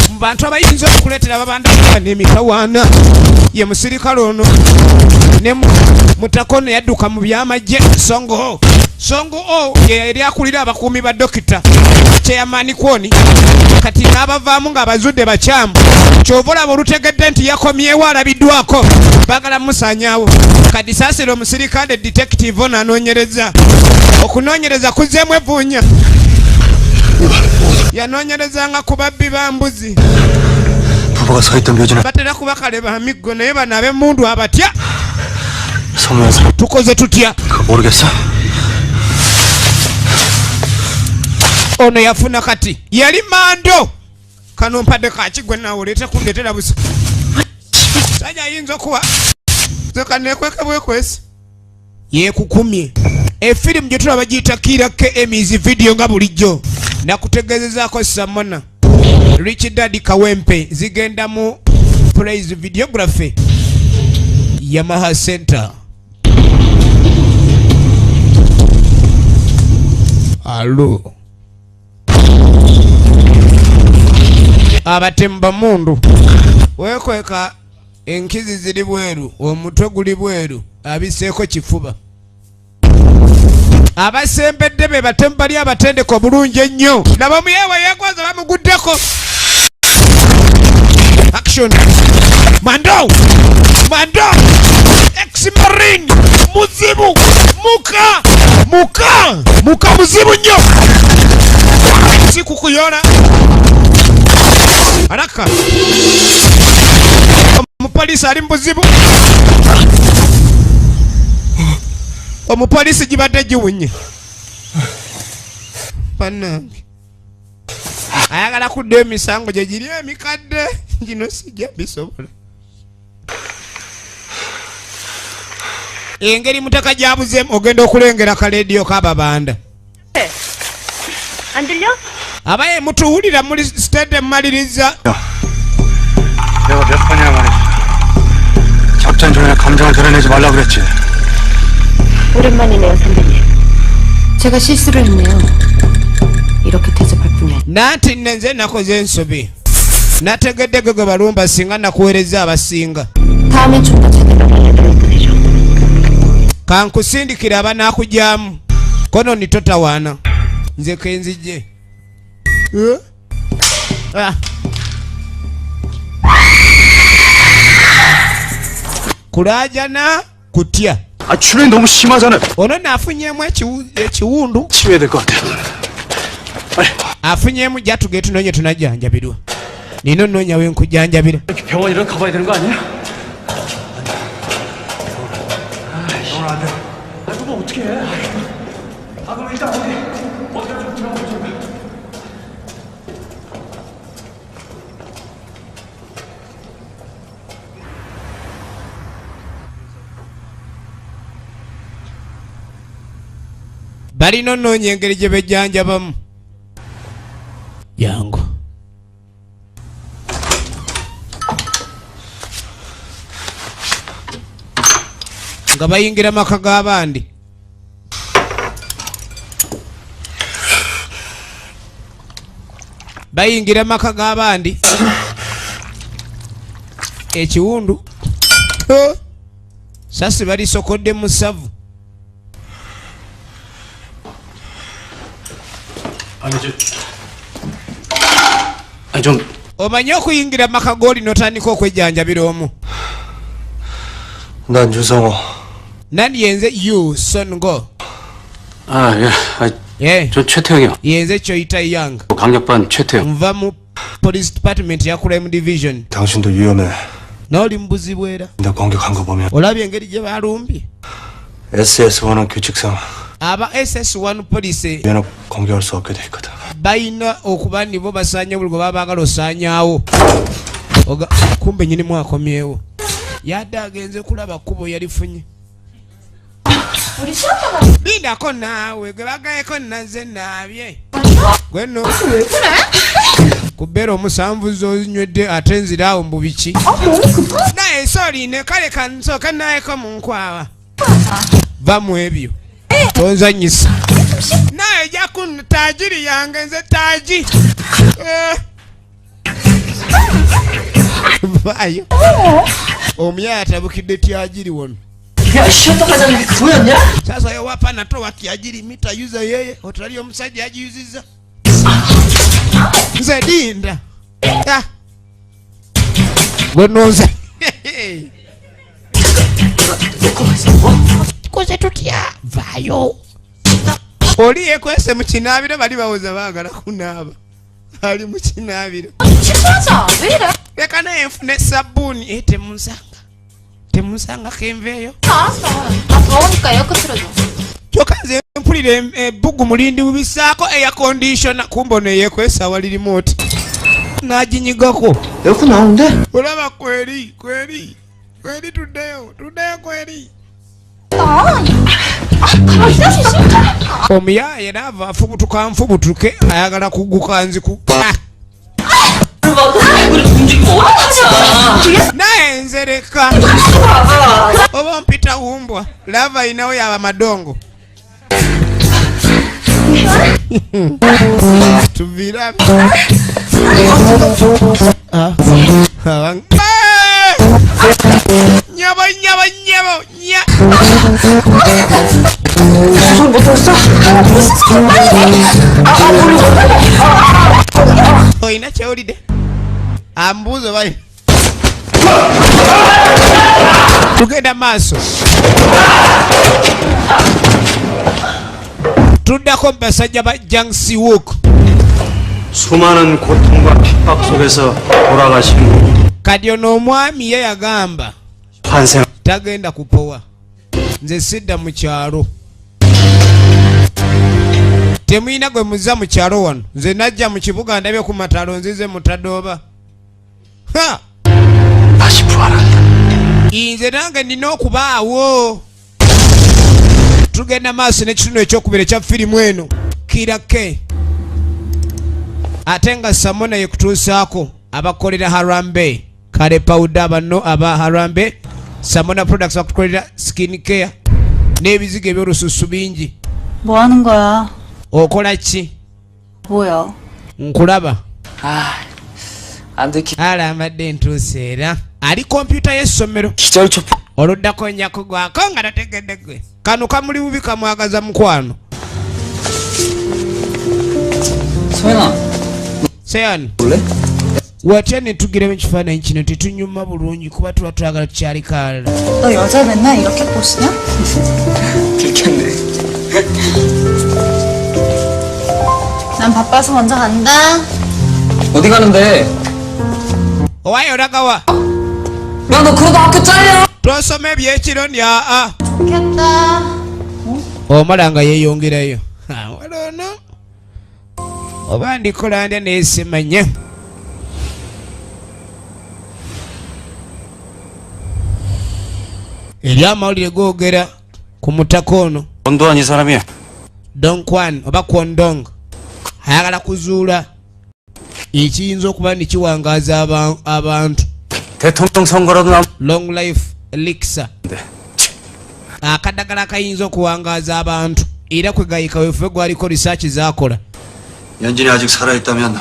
Mu bantu abayinza okuleetera babanda n'emitawaana ye musirikale ono ne mutakono yadduka mu byamagye Songo Songo o ye yali akulira abakuumi ba dokita Chairman Kwoni, kati n'abavaamu ng'abazudde bakyamu. Kyova olaba olutegedde nti yakomyewo alabiddwako, baagala musaanyaawo. Kati saasira omusirikale detective ono anoonyereza, okunoonyereza kuzzeemu evvuunya. Yanoonyerezanga ku babbi ba mbuzi. 부부가 서 있던 묘지는 Batera kuba kale ba miggo, naye bano ab'emmundu abatya. 소문난 사람 Tukoze tutya? 그거 모르겠어? Ono yafuna kati yali mando kano mpadde kakigwe naawe oleete kundetera busa sajja ayinza okuba zekanekweka bwekwesi yekukumye. Efirimu gye tulaba giyita Kiira KMs Video. Nga bulijjo nakutegeezezaako, Samona Rich Daddy Kawempe zigenda mu Praise Videography, Yamaha Center. Alo abatemu bamundu wekweka, enkizi ziri bweru, omutwe guli bweru, abiseeko kifuba. Abasembedde be batemu bali abatendeka obulungi ennyo. Laba muyeewa yeegwaza, bamuguddeko. Action! Mando mando ex-marine muzibu, muka muka muka muzibu nnyo, si kukuyola haraka. Omupoliisi ali mu buzibu. Omupoliisi gibadde giwunye. Bannange. Ayagala kudda emisango gye giri emikadde gino sijja bisobola. Engeri mutaka gyabuzeemu ogenda okulengera kaleediyo k'ababanda. 안 들려? Abaye mutuwulira muli sitede mmaliriza. 내가 몇 번이나 말했어. 작전 중에 감정을 드러내지 말라 그랬지. 오랜만이네요, 선배님. 제가 실수를 했네요. 이렇게 대접할 뿐이 아니. Nanti nze nakoze ensobi. Nategedde gwe gwe balumba singa nakuweereza abasinga. 다음엔 좀 더 제대로 알려드릴 보내죠. Kankusindikira abanaakugyamu. Kono ni totawaana. Nze kenzijje. Ah. Kulaajana kutya. 아, 출혈이 너무 심하잖아요. Ono nno afunyeemu ekiwundu. 치료해야 될 것 같아. Afunyeemu jatuge tunoonye tunajjanjabirwa. Nina onnoonya we nkujjanjabira. 병원이라도 가봐야 되는 거 아니야? 오늘 안 돼. 아, 그거 어떻게 해? 아, 그럼 일단 어디 좀 들어가보자. Balina onnoonya engeri gye bejjanjabamu. Jangu. Nga bayingira maka g'abandi. Bayingira maka g'abandi. Ekiwundu. Sasi balisokodde musavu. 아니 저 아니 좀 Omanyi okuyingira maka g'oli n'otandika okwejjanjabira omu. 난 유성호. Nani yenze Yu Songo. 아, 예. 아, 예. 저 최태형이요. Yenze Choita Yang. 강력반 최태형. Nva mu police department ya crime division. 당신도 위험해. N'oli mu buzibu era. 나 공격한 거 보면 Olabye engeri gye balumbye. SS1은 규칙상 Aba SS1 police 면허 공개할 수 없게 돼 있거든. balina okuba nibo basaanya buli gwe baba baagala osaanyaawo. Kumbe nnyinimu akomyewo. Yadde agenze kulaba kkubo yalifunye. Lindako naawe gwe bagayeko nazze naabye. Gwe nno ku bbeera omusanvu z'onywedde ate nziraawo mbu biki. Naye soline kale kansooke naayeko mu nkwawa. Va mu ebyo. Tonzannyisa. Naye ejja kunno taajiri yange nze taaji. Vaayo. Omuyaya atabukidde tyajiri wano. 야, 쉬었다 가자는 게 그거였냐? Sasa yo wapa natoa kiajiri mita yuza yeye otali omusajja agiyuzizza. Nze dinda. Ah. Gwe nonza. Tukoze tutya? Vaayo. Oli yekwese mu kinaabiro bali bawoza baagala kunaaba. Ali mu kinaabiro. 취소하자. 왜 이래? Leka naye nfune sabbuuni. Temunsanga. Temunsanga kenveeyo. 알았어. 아, 더우니까 에어컨 틀어줘. Kyokka nze mpulira ebbugu mulindi bubisaako air conditioner kumbe ono yeekwesa awali remote. N'aginyigako. 에어컨 나오는데? Olaba kweri kweri kweri tuddeyo tuddeyo kweri. Omuyaaye naava afubutuka nfubutuke ayagala kugguka nziku. Naye nze leka. Oba mpita wumbwa lava inawo yaba madongo. Tuvira. Nyabo nyabo nyabo nya. 못 들었어? Olina kyewulidde? Ambuuza bali. Tugenda maaso. Tuddako mu basajja ba Jang Si-wook. 수많은 고통과 핍박 속에서 돌아가신 Kati ono omwami ye yagamba 환생 tagenda kupowa. Nze sidda mu kyalo. Temuyina gwe muzza mu kyalo wano. Nze najja mu kibuga ndabye ku matalo nzize mutadooba. Ha! 다시 부활한다. Nze nange nina okubaawo. Tugenda maaso n'ekitundu ekyokubiri ekya firimu eno Kira K, ate nga Samona yekutuusaako abakolera Harambe kale pawuda bano aba Harambe Samona Products bakukolera skin care n'ebizigo eby'olususu bingi. 뭐 하는 거야? Okola ki? 뭐야? Nkulaba. 아, 안 들키. Ala mbadde ntuuse era ali kompyuta y'essomero. 기절초풍. Oluddako nja kugwako nga tategedde gwe kano kamuli bubi kamwagaza mukwano. 소연아, Seyan, 볼래? Watya ne tugiramu ekifaananyi kino tetunyuma bulungi kuba tuba twagala tukyaliko alala. 너 여자 맨날 이렇게 꼬시냐? 들켰네. 난 바빠서 먼저 간다. 어디 가는데? Owaye olagawa? 야, 너 그러다 학교 잘려! Twasoma ebyekiro ndi aa. 좋겠다. Omala nga yeeyongerayo. Ha, wala ono oba ndikola ndya naye simanya. Eri amawulire googera ku mutaka ono. 전두환 이 사람이 Donkwan oba Kwondong ayagala kuzuula ekiyinza okuba nekiwangaaza abantu. 대통령 선거라도 나 Long life elixir, akadagala akayinza okuwangaaza abantu era kwe gayika wefufe gwaliko research zakola. 연진이 아직 살아있다면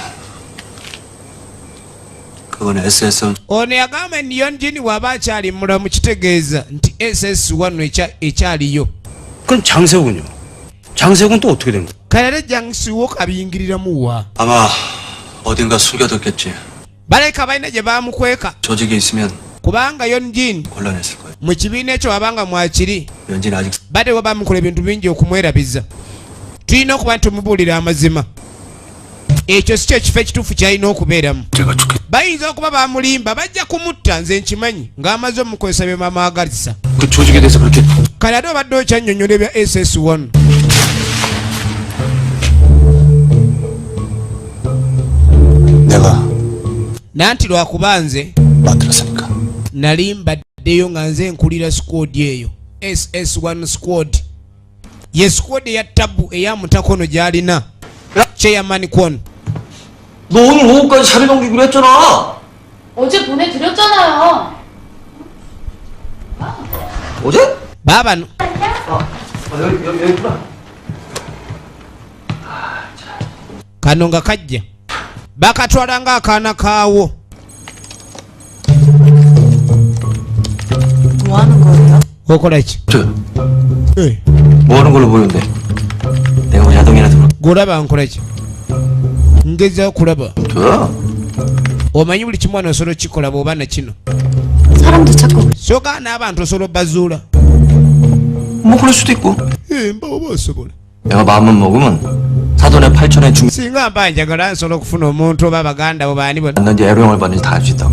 그건 SS Ono yagamba nti Yonjini bw'aba akyali mulamu kitegeeza nti SS1 ekyaliyo. 그럼 장세훈이요. 장세훈 또 어떻게 된 거야? Kale ate Jangsiwo kabiyingiriramu wa? 아마 어딘가 숨겨뒀겠지. Baleka balina gye bamukweka. 조직에 있으면 Kubanga Yonjin 곤란했을 거야. mu kibiina ekyo wabanga mwakiri 연진이 아직 badde bamukola ebintu bingi okumwerabiza. Tulina okuba nti tumubuulira amazima. Ekyo si kyo kifo ekituufu kyalina okubeeramu. 제가 죽겠. Bayinza okuba bamulimba bajja kumutta nze nkimanyi ng'amaze omukozesa bye bamwagalisa. 그 조직에 대해서 그렇게 Kale ate obadde okyannyonnyola ebya SS1. 내가 Nanti lwakuba nze 만들었으니까. nali mbaddeyo nga nze nkulira squad eyo SS1 squad ye squad eya tabu eya mutakono gy'alina chairman Kwon. 너 오늘 오후까지 자료 넘기기로 했잖아. 어제 보내드렸잖아요. 어제? Baabano 아, 여기 여기 여기 있구나. Kano nga kajja bakatwala ng'akaana kaawo. 뭐 하는 거예요? Okola ki? 저, Eh, 뭐 하는 걸로 보이는데? 내가 뭐 야동이나 들어. Gw'olaba nkola ki? Ngezaako kulaba. 뭐야? Omanyi buli kimu wano osobola okukikola bw'oba na kino. 사람도 찾고 Soka n'abantu osobola obbazuula. 뭐 그럴 수도 있고. Eh, mba oba osobola. 내가 마음만 먹으면 사돈의 팔천의 중 Singa mba njagala nsobola okufuna omuntu oba baganda bo baani bonna. 만난지 애로형을 봤는지 다 알 수 있다고.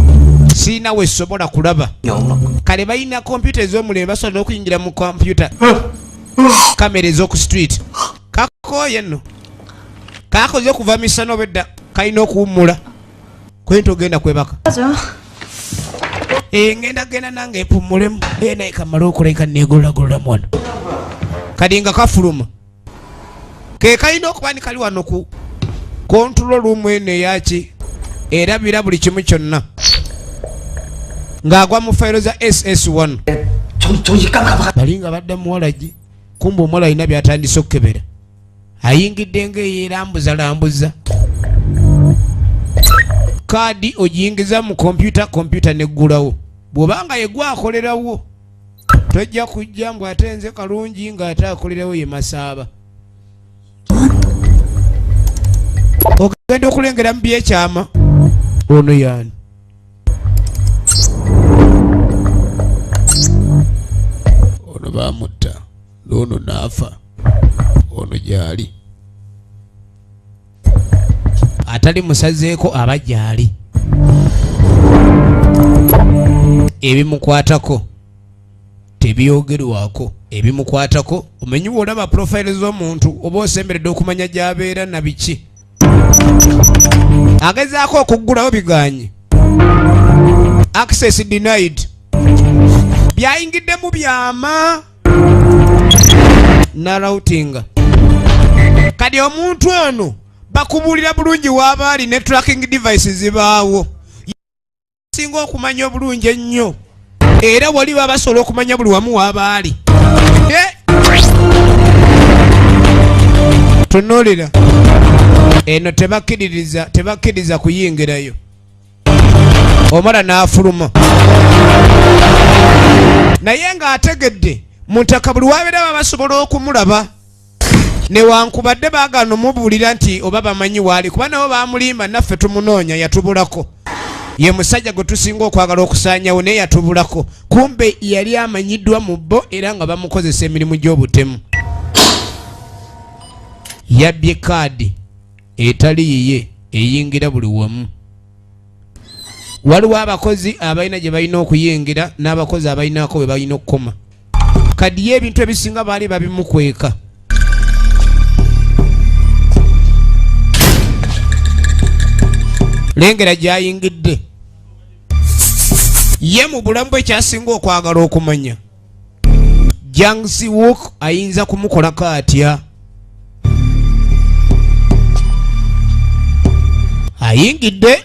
Siina we sobola kulaba. 영락. Kale balina kompyuta ez'omulembe basobola n'okuyingira mu kompyuta kamera ez'oku street. Kakooye nno kakoze okuva misana obedda kalina okuwummula kwenti ogenda kwebaka. 하죠. Eh, ngenda genda nange mpummulemu. Eh, naye kamale okuleka neegololagololamu wano kati nga kafuluma ke kalina okuba ni kali wano ku control room eno eyaki erabira buli kimu kyonna ng'agwa mu fayiro za SS1. 정 정신 깜깜. Bali nga badda muwala gi kumba omuwala alina byatandise okukebera ayingidde ngaeyerambuzalambuza kaadi ogiyingiza mu kompyuta kompyuta neggulawo bw'obanga yegwa akolerawo tojja kujja mbw ate nze kalungi ng'ate akolerawo ye masaaba ogenda okulengera mu byekyama ono yaani. Ono bamutta n'ono n'afa ono gyali atali musazeeko aba gyali ebimukwatako tebyogerwako. Ebimukwatako omanyi bw'olaba profile z'omuntu oba osemberedde okumanya gy'abeera na biki. Agezaako okuggulawo biganye. Access denied. Byayingiddemu byama na routing. Kati omuntu ono bakubuulira bulungi w'abaali ne tracking devices zibaawo. Singa okumanya obulungi ennyo era wali babasobola okumanya buli wamu w'abaali. Tunuulira eno tebakkiriza kuyingirayo. Omala n'afuluma naye ng'ategedde mutaka buli wabeera babasobola okumulaba newankubadde baagaana omubuulira nti oba bamanyi waali kuba nabo bamulimba naffe tumunoonya yatubulako. Ye musajja gwe tusinga okwagala okusaanyawo naye yatubulako. Kumbe yali amanyiddwa mu bo era nga bamukozesa emirimu gy'obutemu. Yabbye kaadi etali yiye eyingira buli wamu. Waliwo abakozi abalina gye balina okuyingira n'abakozi abalinako bwe balina okukoma. Kadi ye ebintu ebisinga baali babimukweka. Lengera gy'ayingidde. Ye mu bulamu bwe kyasinga okwagala okumanya Jang Si-wook ayinza kumukolako atya. Ayingidde.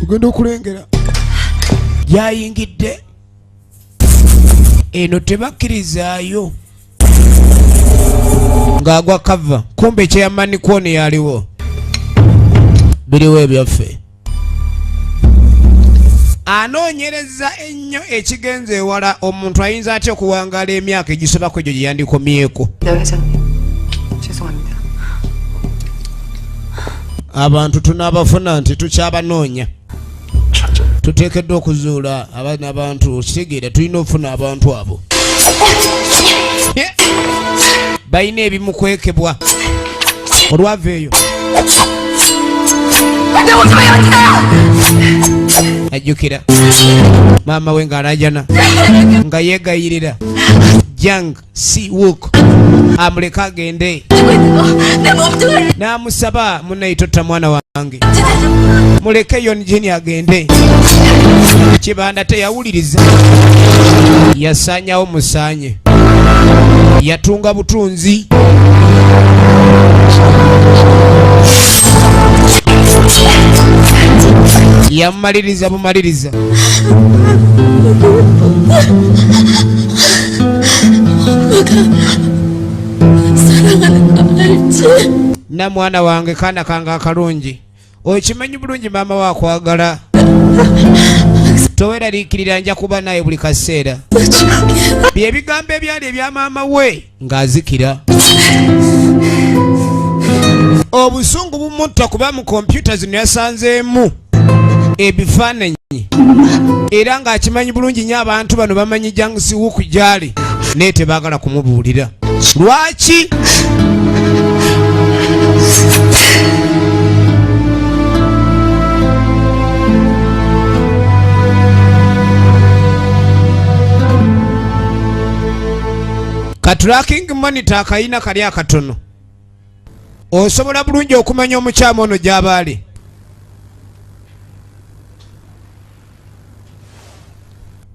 Ogenda okulengera gy'ayingidde eno tebakkirizaayo ng'agwa kava. Kumbe chairman kwoni yaliwo biriwo ebyaffe. Anoonyereza ennyo ekigenze ewala omuntu ayinza atya okuwangaala emyaka egisobako egyo gye yandikomyeko. Abantu tunaabafuna nti tukyabanoonya. Tuteekeddwa okuzuula abaana abantu kitegeera tulina okufuna abantu abo. Balina ebimukwekebwa olwava eyo. Ajjukira maama we ng'alajana nga yeegayirira Jang Si-wook amuleke agende. N'amusaba munnayitotta mwana wange muleke Yeon-jin agende. Kibanda teyawuliriza yasaanyawo musaanye yatunga butunzi. Yamumaliriza bumaliriza. Na mwana wange kaana kange akalungi okimanyi bulungi maama waakwagala toweraliikirira nja kuba naye buli kaseera. Bye bigambo ebyali ebya maama we ng'azikira. Obusungu bumutta kuba mu kompyuta zino yasanzeemu ebifaananyi era ng'akimanyi bulungi nnyo abantu bano bamanyi Jang Si-wook gy'ali naye tebaagala kumubuulira. Lwaki? Ka tracking monitor akayina kali akatono osobola bulungi okumanya omukyamu ono gy'abaali.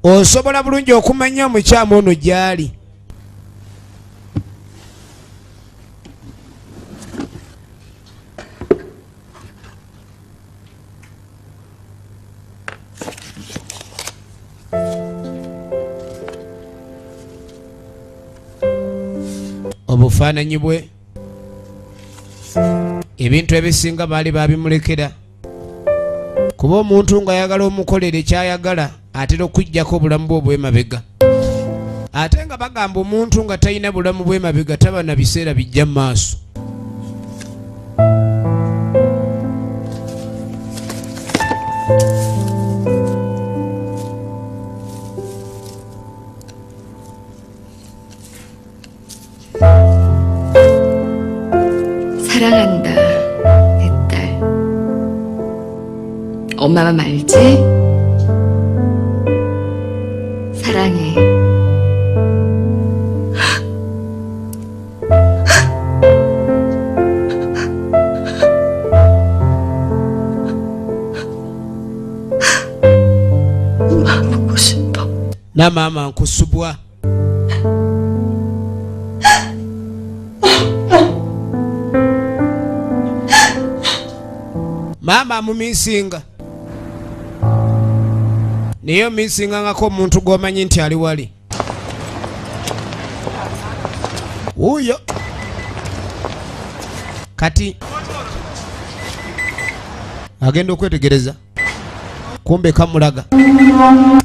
Osobola bulungi okumanya omukyamu ono gy'ali. Obufaananyi bwe ebintu ebisinga baali babimulekera kuba omuntu ng'ayagala omukolere ky'ayagala atera okuggyako obulamu bwe obw'emabega. Ate nga bagamba omuntu nga talina bulamu bw'emabega taba na biseera bijja mu maaso. 사랑한다, 내 딸. 엄마만 알지? 사랑해. 엄마 보고 싶어. Na maama nkusubwa. Maama amumisinga, naye omisingangako omuntu gw'omanyi nti ali wali wuuyo. Kati agenda okwetegereza, kumbe kamulaga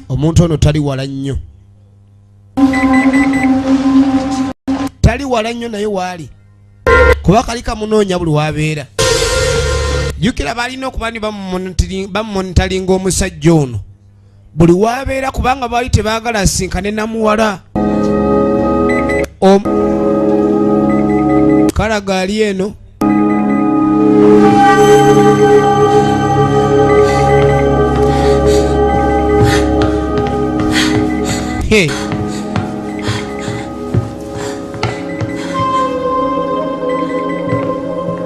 omuntu ono tali wala nnyo, tali wala nnyo, naye waali kuba kali kamunoonya buli wabeera. Jjukira balina okuba ni bamumonitalinga omusajja ono buli wabeera, kubanga baali tebaagala asinkane namuwala. Kalaga ali eno. Hey.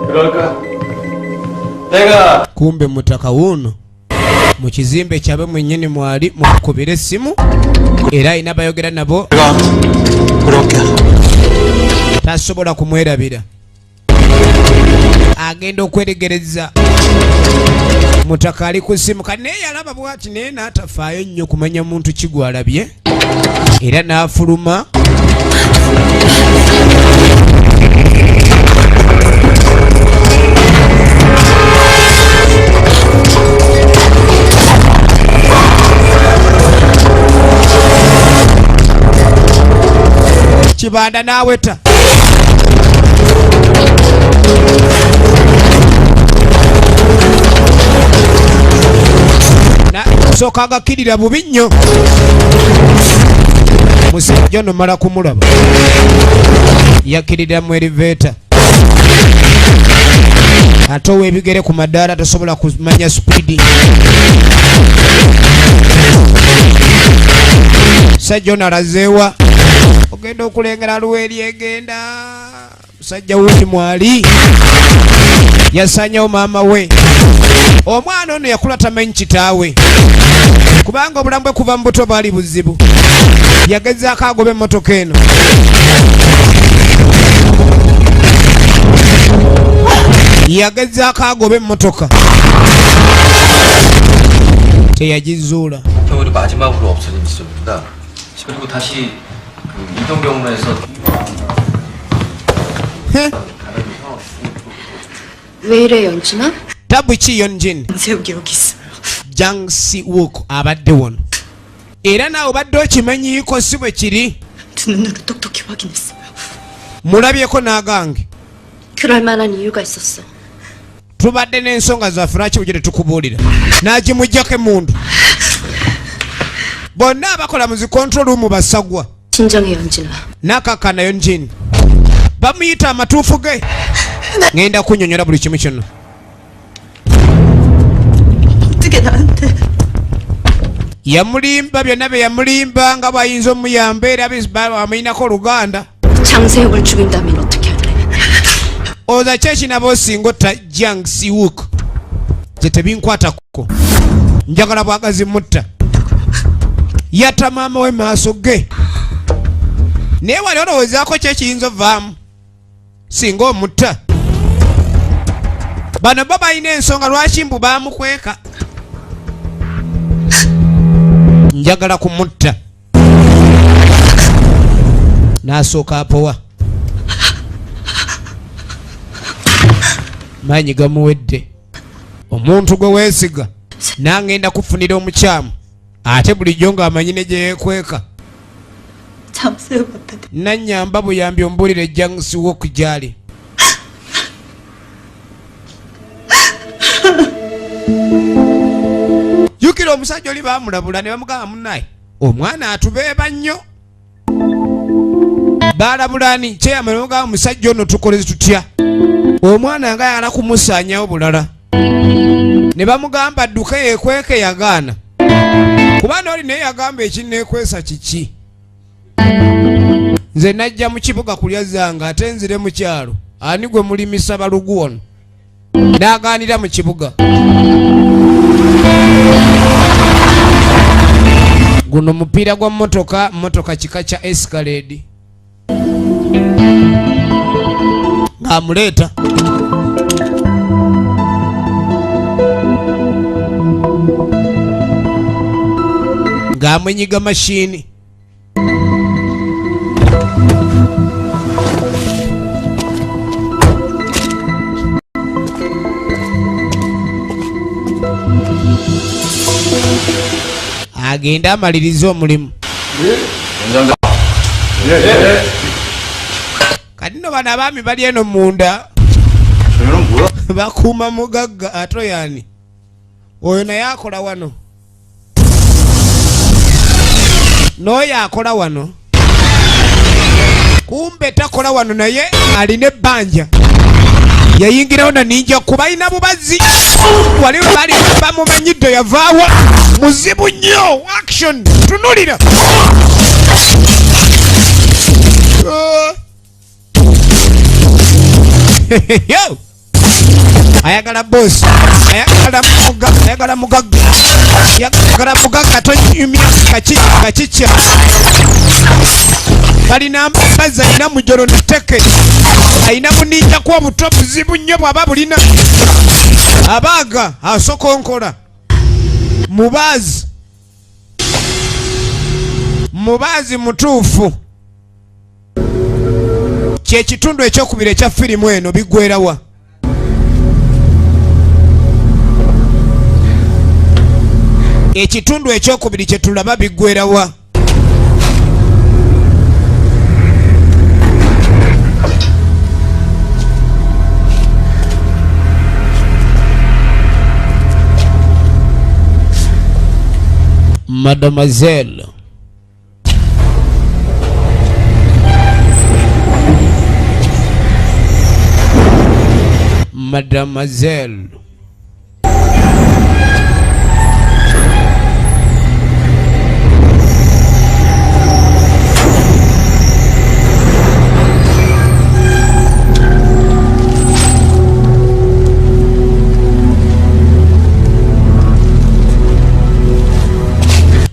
그럴까? 내가 kumbe mutaka wuno mu kizimbe kyabe mwennyini mwali mukubira essimu, era alina bayogera nabo, 그렇게 tasobola kumwerabira. Agenda okweregereza mutaka ali ku ssimu, kati naye yalaba bwati naye n'atafaayo nnyo kumanya muntu ki gw'alabye, era n'afuluma. Kibanda n'aweta. Sooka agakkirira bubi nnyo. Musajja ono mala kumulaba, yakkirira mu elevator, ate ow'ebigere ku madaala tasobola kumanya sipiidi. Musajja ono alazeewa, ogenda okulengera lweri egenda. Musajja wuti mwali yasanyawo maama we. Omwana ono yakula tamanyi kitaawe, kubanga obulamu bwe kuva mu buto bwali buzibu. Yagezaako agoba emmotoka eno. Yagezaako agoba emmotoka, teyagizuula. 겨울이 마지막으로 없어진 지점입니다. 그리고 다시 그 이동 경로에서 왜 이래 연진아? Tabu ki Yonjin? 세욱이 여기 있어. Jang Si-wook abadde wano, era naawe obadde okimanyiiko si bwe kiri. 두 눈으로 똑똑히 확인했어요. Mulabyeko n'agange. 그럴 만한 이유가 있었어. Tubadde n'ensonga zaffe, lwaki bujje tetukubuulira? N'agimuggyako emmundu. Bonna abakola mu zi control room basagwa. 진정해 연진아. N'akakana Yonjin bamuyita amatuufu ge. Ŋŋenda kunnyonnyola buli kimu kyonna. 어떻게 나한테 Yamulimba byonna bye yamulimba nga bw'ayinza omuyamba, era amuyinako oluganda. 장세욱을 죽인다면 어떻게 할래? Oza ki ekinaba osinga otta Jang Si-wook? Gye tebinkwatako, njagala bwagazi mutta. Yatta maama we maaso ge, naye wali olowoozaako ki ekiyinza ovaamu singa omutta? Bano bo balina ensonga lwaki mbu baamukweka. Njagala kumutta. N'asooka apowa, maanyi gamuwedde. Omuntu gwe weesiga nangenda kufunira omukyamu, ate bulijjo ng'amanyi ne gye yeekweka. 장세욱한테 Nannyamba buyambi ombuulire Jang Si-wook gy'ali. Jjukira omusajja oli baamulabula ne bamugamba, munnaye omwana atubeeba nnyo. Baalabula ani? Chairman bamugamba, omusajja ono tukoleze tutya? Omwana nga ayagala kumusaanyawo bulala. Ne bamugamba adduke yeekweke, yagaana. Kuba n'oli naye yagamba ekinneekwesa kiki? Nze najja mu kibuga kulya zange ate nzire mu kyalo. Ani gwe mulimisa balugu wano? N'agaanira mu kibuga. Guno mupiira gwa mmotoka, mmotoka kika kya Escalade. Ng'amuleeta. Ng'amwenyiga mashini. Agenda amalirize omulimu. Kati nno bano abaami bali eno munda bakuuma mugagga ate yani oyo naye akola wano, n'oyo akola wano, kumbe takola wano naye alina ebbanja. Yayingirawo na ninja kuba alina bubazzi wali bali bamumanyidde yavaawa muzibu nnyo. Action tunulira. Yo! Ayagala boss, ayagala mugagga, ayagala mugagga, ayagala mugagga tonyumya kachicha. Balina mbaza alina mujolo neteke, alina muninja kuwa buto buzibu nnyo bw'aba bulina. Abaga asokonkola mubazi, mubazi mutuufu. Kyekitundu ekyokubiri ekya firimu eno biggwerawa. Ekitundu ekyokubiri kye tulaba biggwerawa. Mademoiselle Mademoiselle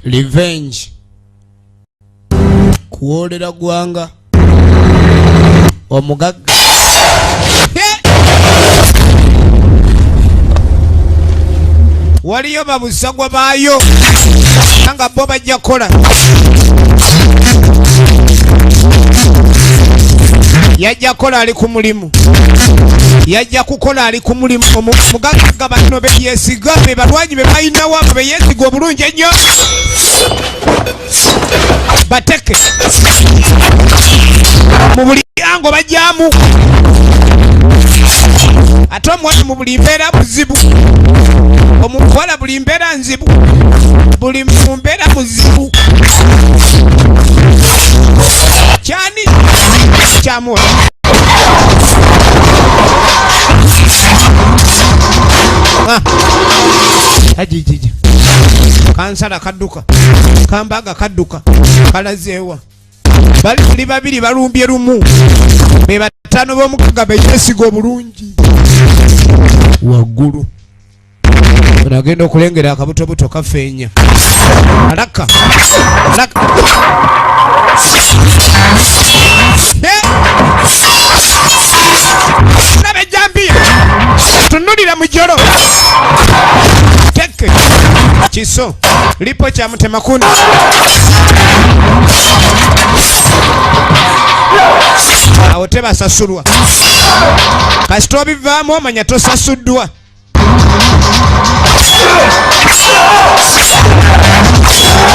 Revenge kuwolera gwanga omugagga. Waliyo babusagwa baayo nga bo bajja kukola. Yajja kukola ali ku mulimu, yajja kukola ali ku mulimu. Omugagga bano be yeesiga be balwanyi be balinawo abo be yeesiga obulungi ennyo bateke mu buli ango bajjamu. Ate omwana mu buli mbeera buzibu, omukola buli mbeera nzibu, buli mu mbeera muzibu. Kyani kyamuwa ajijiji kansala kadduka, kambaga kadduka, kalazeewa. Bali babiri balumbye lumu, be bataano b'omugagga be yeesiga obulungi waggulu. Nagenda okulengera akabutobuto kafeenya. Alaka alaka laba ejjambiya, tunulira mujolo teke kiso lipo kya mutemakuni. Awo tebasasulwa, kasita obivaamu omanya tosasuddwa.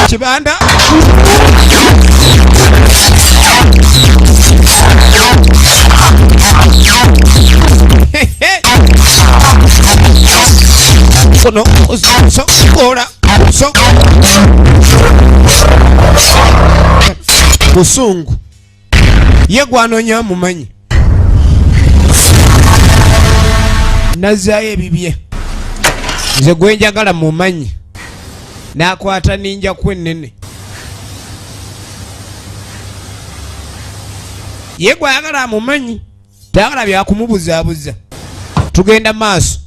Kibanda Kono so ora so busungu ye gwanoonya mumanyi. Nazzaayo ebibye. Nze gwe njagala mumanyi. N'akwata ninja ku ennene. Ye gwayagala amumanyi. Tayagala byakumubuzaabuza. Tugenda maaso.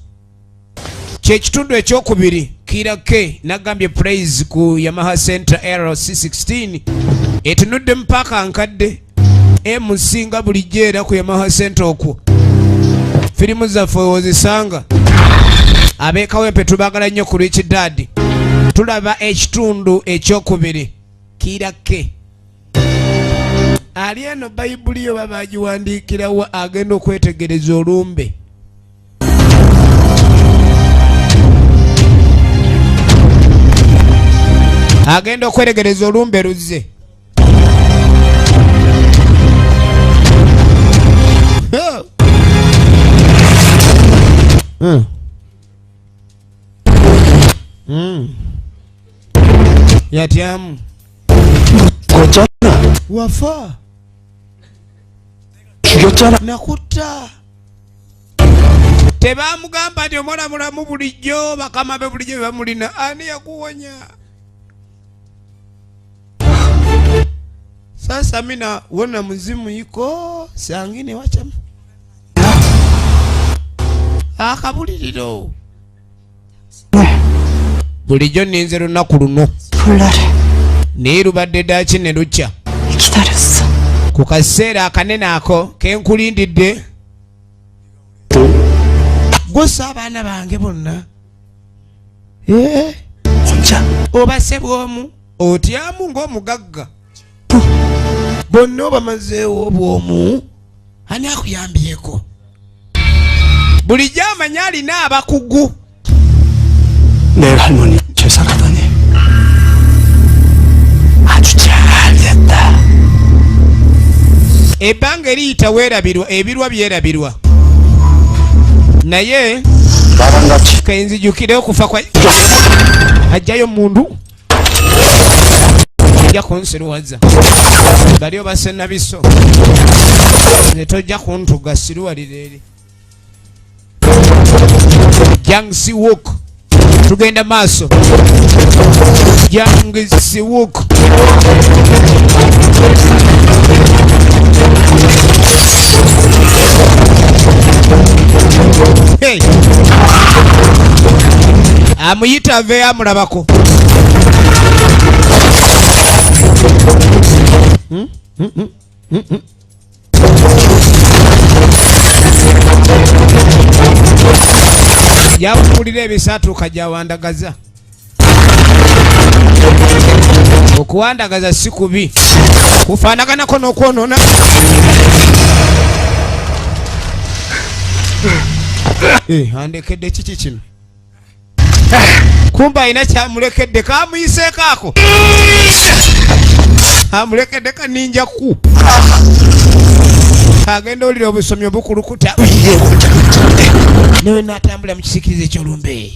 Kyekitundu ekyokubiri Kira K nagambye praise ku Yamaha Center LC16 etunudde mpaka nkadde MC nga bulijjo era ku Yamaha Center okwo firimu zaffe wozisanga ab'ekawempe tubagala nnyo ku Rich Dad. Tulaba ekitundu ekyokubiri Kira K ali eno Bayibuli yo babagiwandiikirawo agenda okwetegereza olumbe. Agenda okweregereza olumbe luzze. Yatyamu. Wafa. Nakutta. Tebamugamba nti omwana mulamu bulijjo bakama be bulijjo bamulina. Ani yakuwonya? Sasa mina wona mzimu iko sangine wacha akabuliriro bulijjo ninze lunaku luno naye lubadde ddaaki ne lukya ku kaseera akanene ako kenkulindidde gusa abaana bange bonna obase bwomu otyamu ng'omugagga bonna obamazeewo obwomu ani akuyambyeko bulijjo amanyi alina abakugu. 내 할머니 제사라더니 아주 잘 됐다. Ebbanga eriyita weerabirwa ebirwa byerabirwa naye kenzijukire okufa kwa ajjayo mundu ojja kunsiruwaza bali obase nabiso nze tojja kuntuga siruwalira eri. Jang Siwook tugenda maaso. Jang Siwook hey. Amuyita aveeyo amulabako. Yampulira ebisatuuka gyawandagaza. Okuwandagaza si kubi, kufaanaganako n'okwonoona. Andekedde kiki kino? Kumba alina kyamulekedde kamuyiseeko ako. Amulekedde kaninja ku. Agenda olira obusomi obukulukuta. Newe natambula mu kisiikirize eky'olumbe.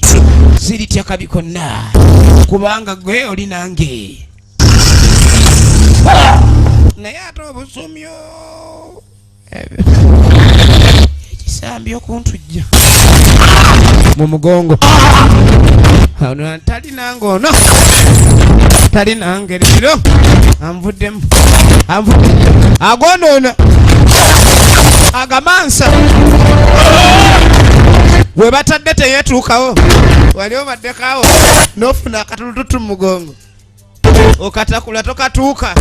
Siritya kabi konna kubanga gwe oli nange. Naye ate obusomi ekisambi okuntujja mu mugongo. Ono tali nange ono tali nange leero anvuddemu agonoona agamansa we batadde teyeetuukawo wali obaddekawo n'ofuna akatulututu mu mugongo okatakula tokatuuka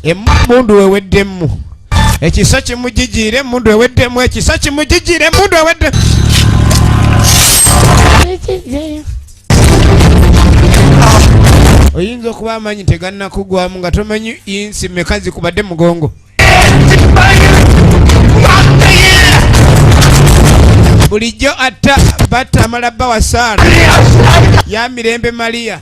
emundu weweddemu ekiso kimujijiire emundu eweddemu ekiso kimujijiire emundu eweddemu. Oyinza okuba amanyi tegannakugwamu nga tomanyi insi mmeka zikubadde mugongo. Bulijjo atta batta amala bba wa Saara ya Mirembe Maria.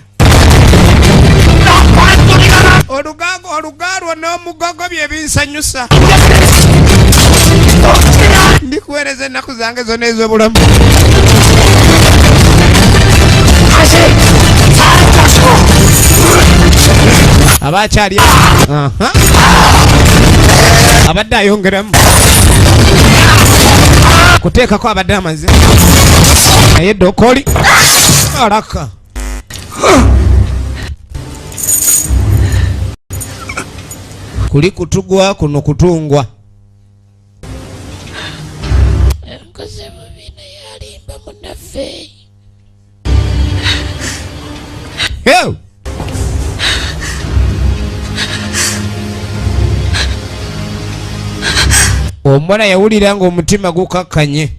Olugalwo n'omugogo bye binsanyusa. Ndikuweereza ennaku zange zonna ez'obulamu. Abakyali abadde ayongeramu Kuteekako abadde amaze naye dokoli alaka. Kuli kutugwa kuno kutungwa. Nkoze bubi naye alimba munnaffe. Ew! Omuwala yawulira ng'omutima gukakkanye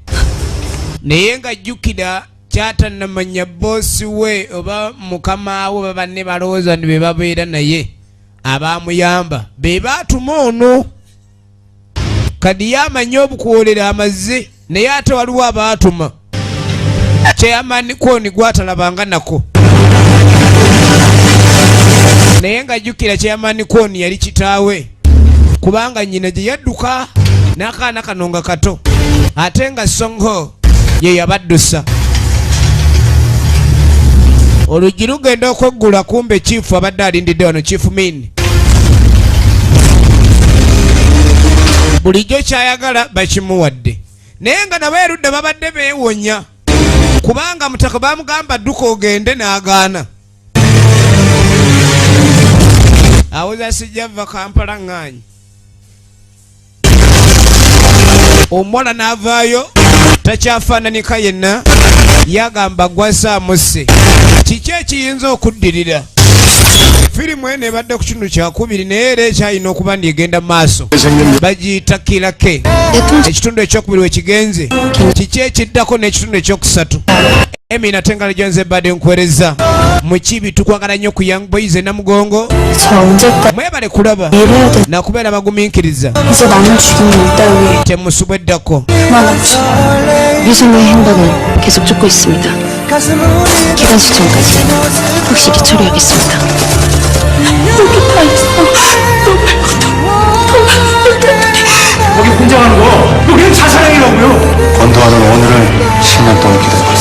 naye ng'ajjukira kyatannamanya boosi we oba mukama we oba banne balowooza nti be babeera naye abaamuyamba be baatuma ono. Kadi yamanyi obukuwolera amazzi naye ate waliwo abaatuma chairman kwoni gwatalabanga nako naye ng'ajjukira chairman kwoni yali kitaawe kubanga nnyina gye yadduka n'akaana kano nga kato ate nga Songo ye yabaddusa. Oluggi lugenda okweggula kumbe chifu abadde alindidde wano, Chief Min. Bulijjo kyayagala bakimuwadde naye nga nabo erudda babadde beewonya kubanga mutaka bamugamba dduka ogende n'agaana. Awoza sijja vva Kampala ŋŋaanyi. Omuwala n'avaayo takyafaananika yenna, yagamba gwasaamusse. Kiki ekiyinza okuddirira? Firimu eno ebadde ku kitundu kyakubiri naye era ekyalina okuba nti egenda mu maaso. Bagiyita Kirake. Ekitundu ekyokubiri we kigenze. Kiki ekiddako n'ekitundu ekyokusatu? Emi Natengala Jones ebadde nkuweereza mu kibi. Tukwagala nnyo ku Young Boys e Namugongo. Mwebale kulaba nakubeera bagumiikiriza. 이제 남은 죽임은 이따위 Temusubwa eddako. 그만하고 유성의 행방을 계속 쫓고 있습니다. 기간 수천까지 확실히 처리하겠습니다. 여기 다 있어. 너 말고도 더 많은 거기 혼자 가는 거 여기는 자살행위라고요. 권도하는 오늘을 10년 동안 기다렸다.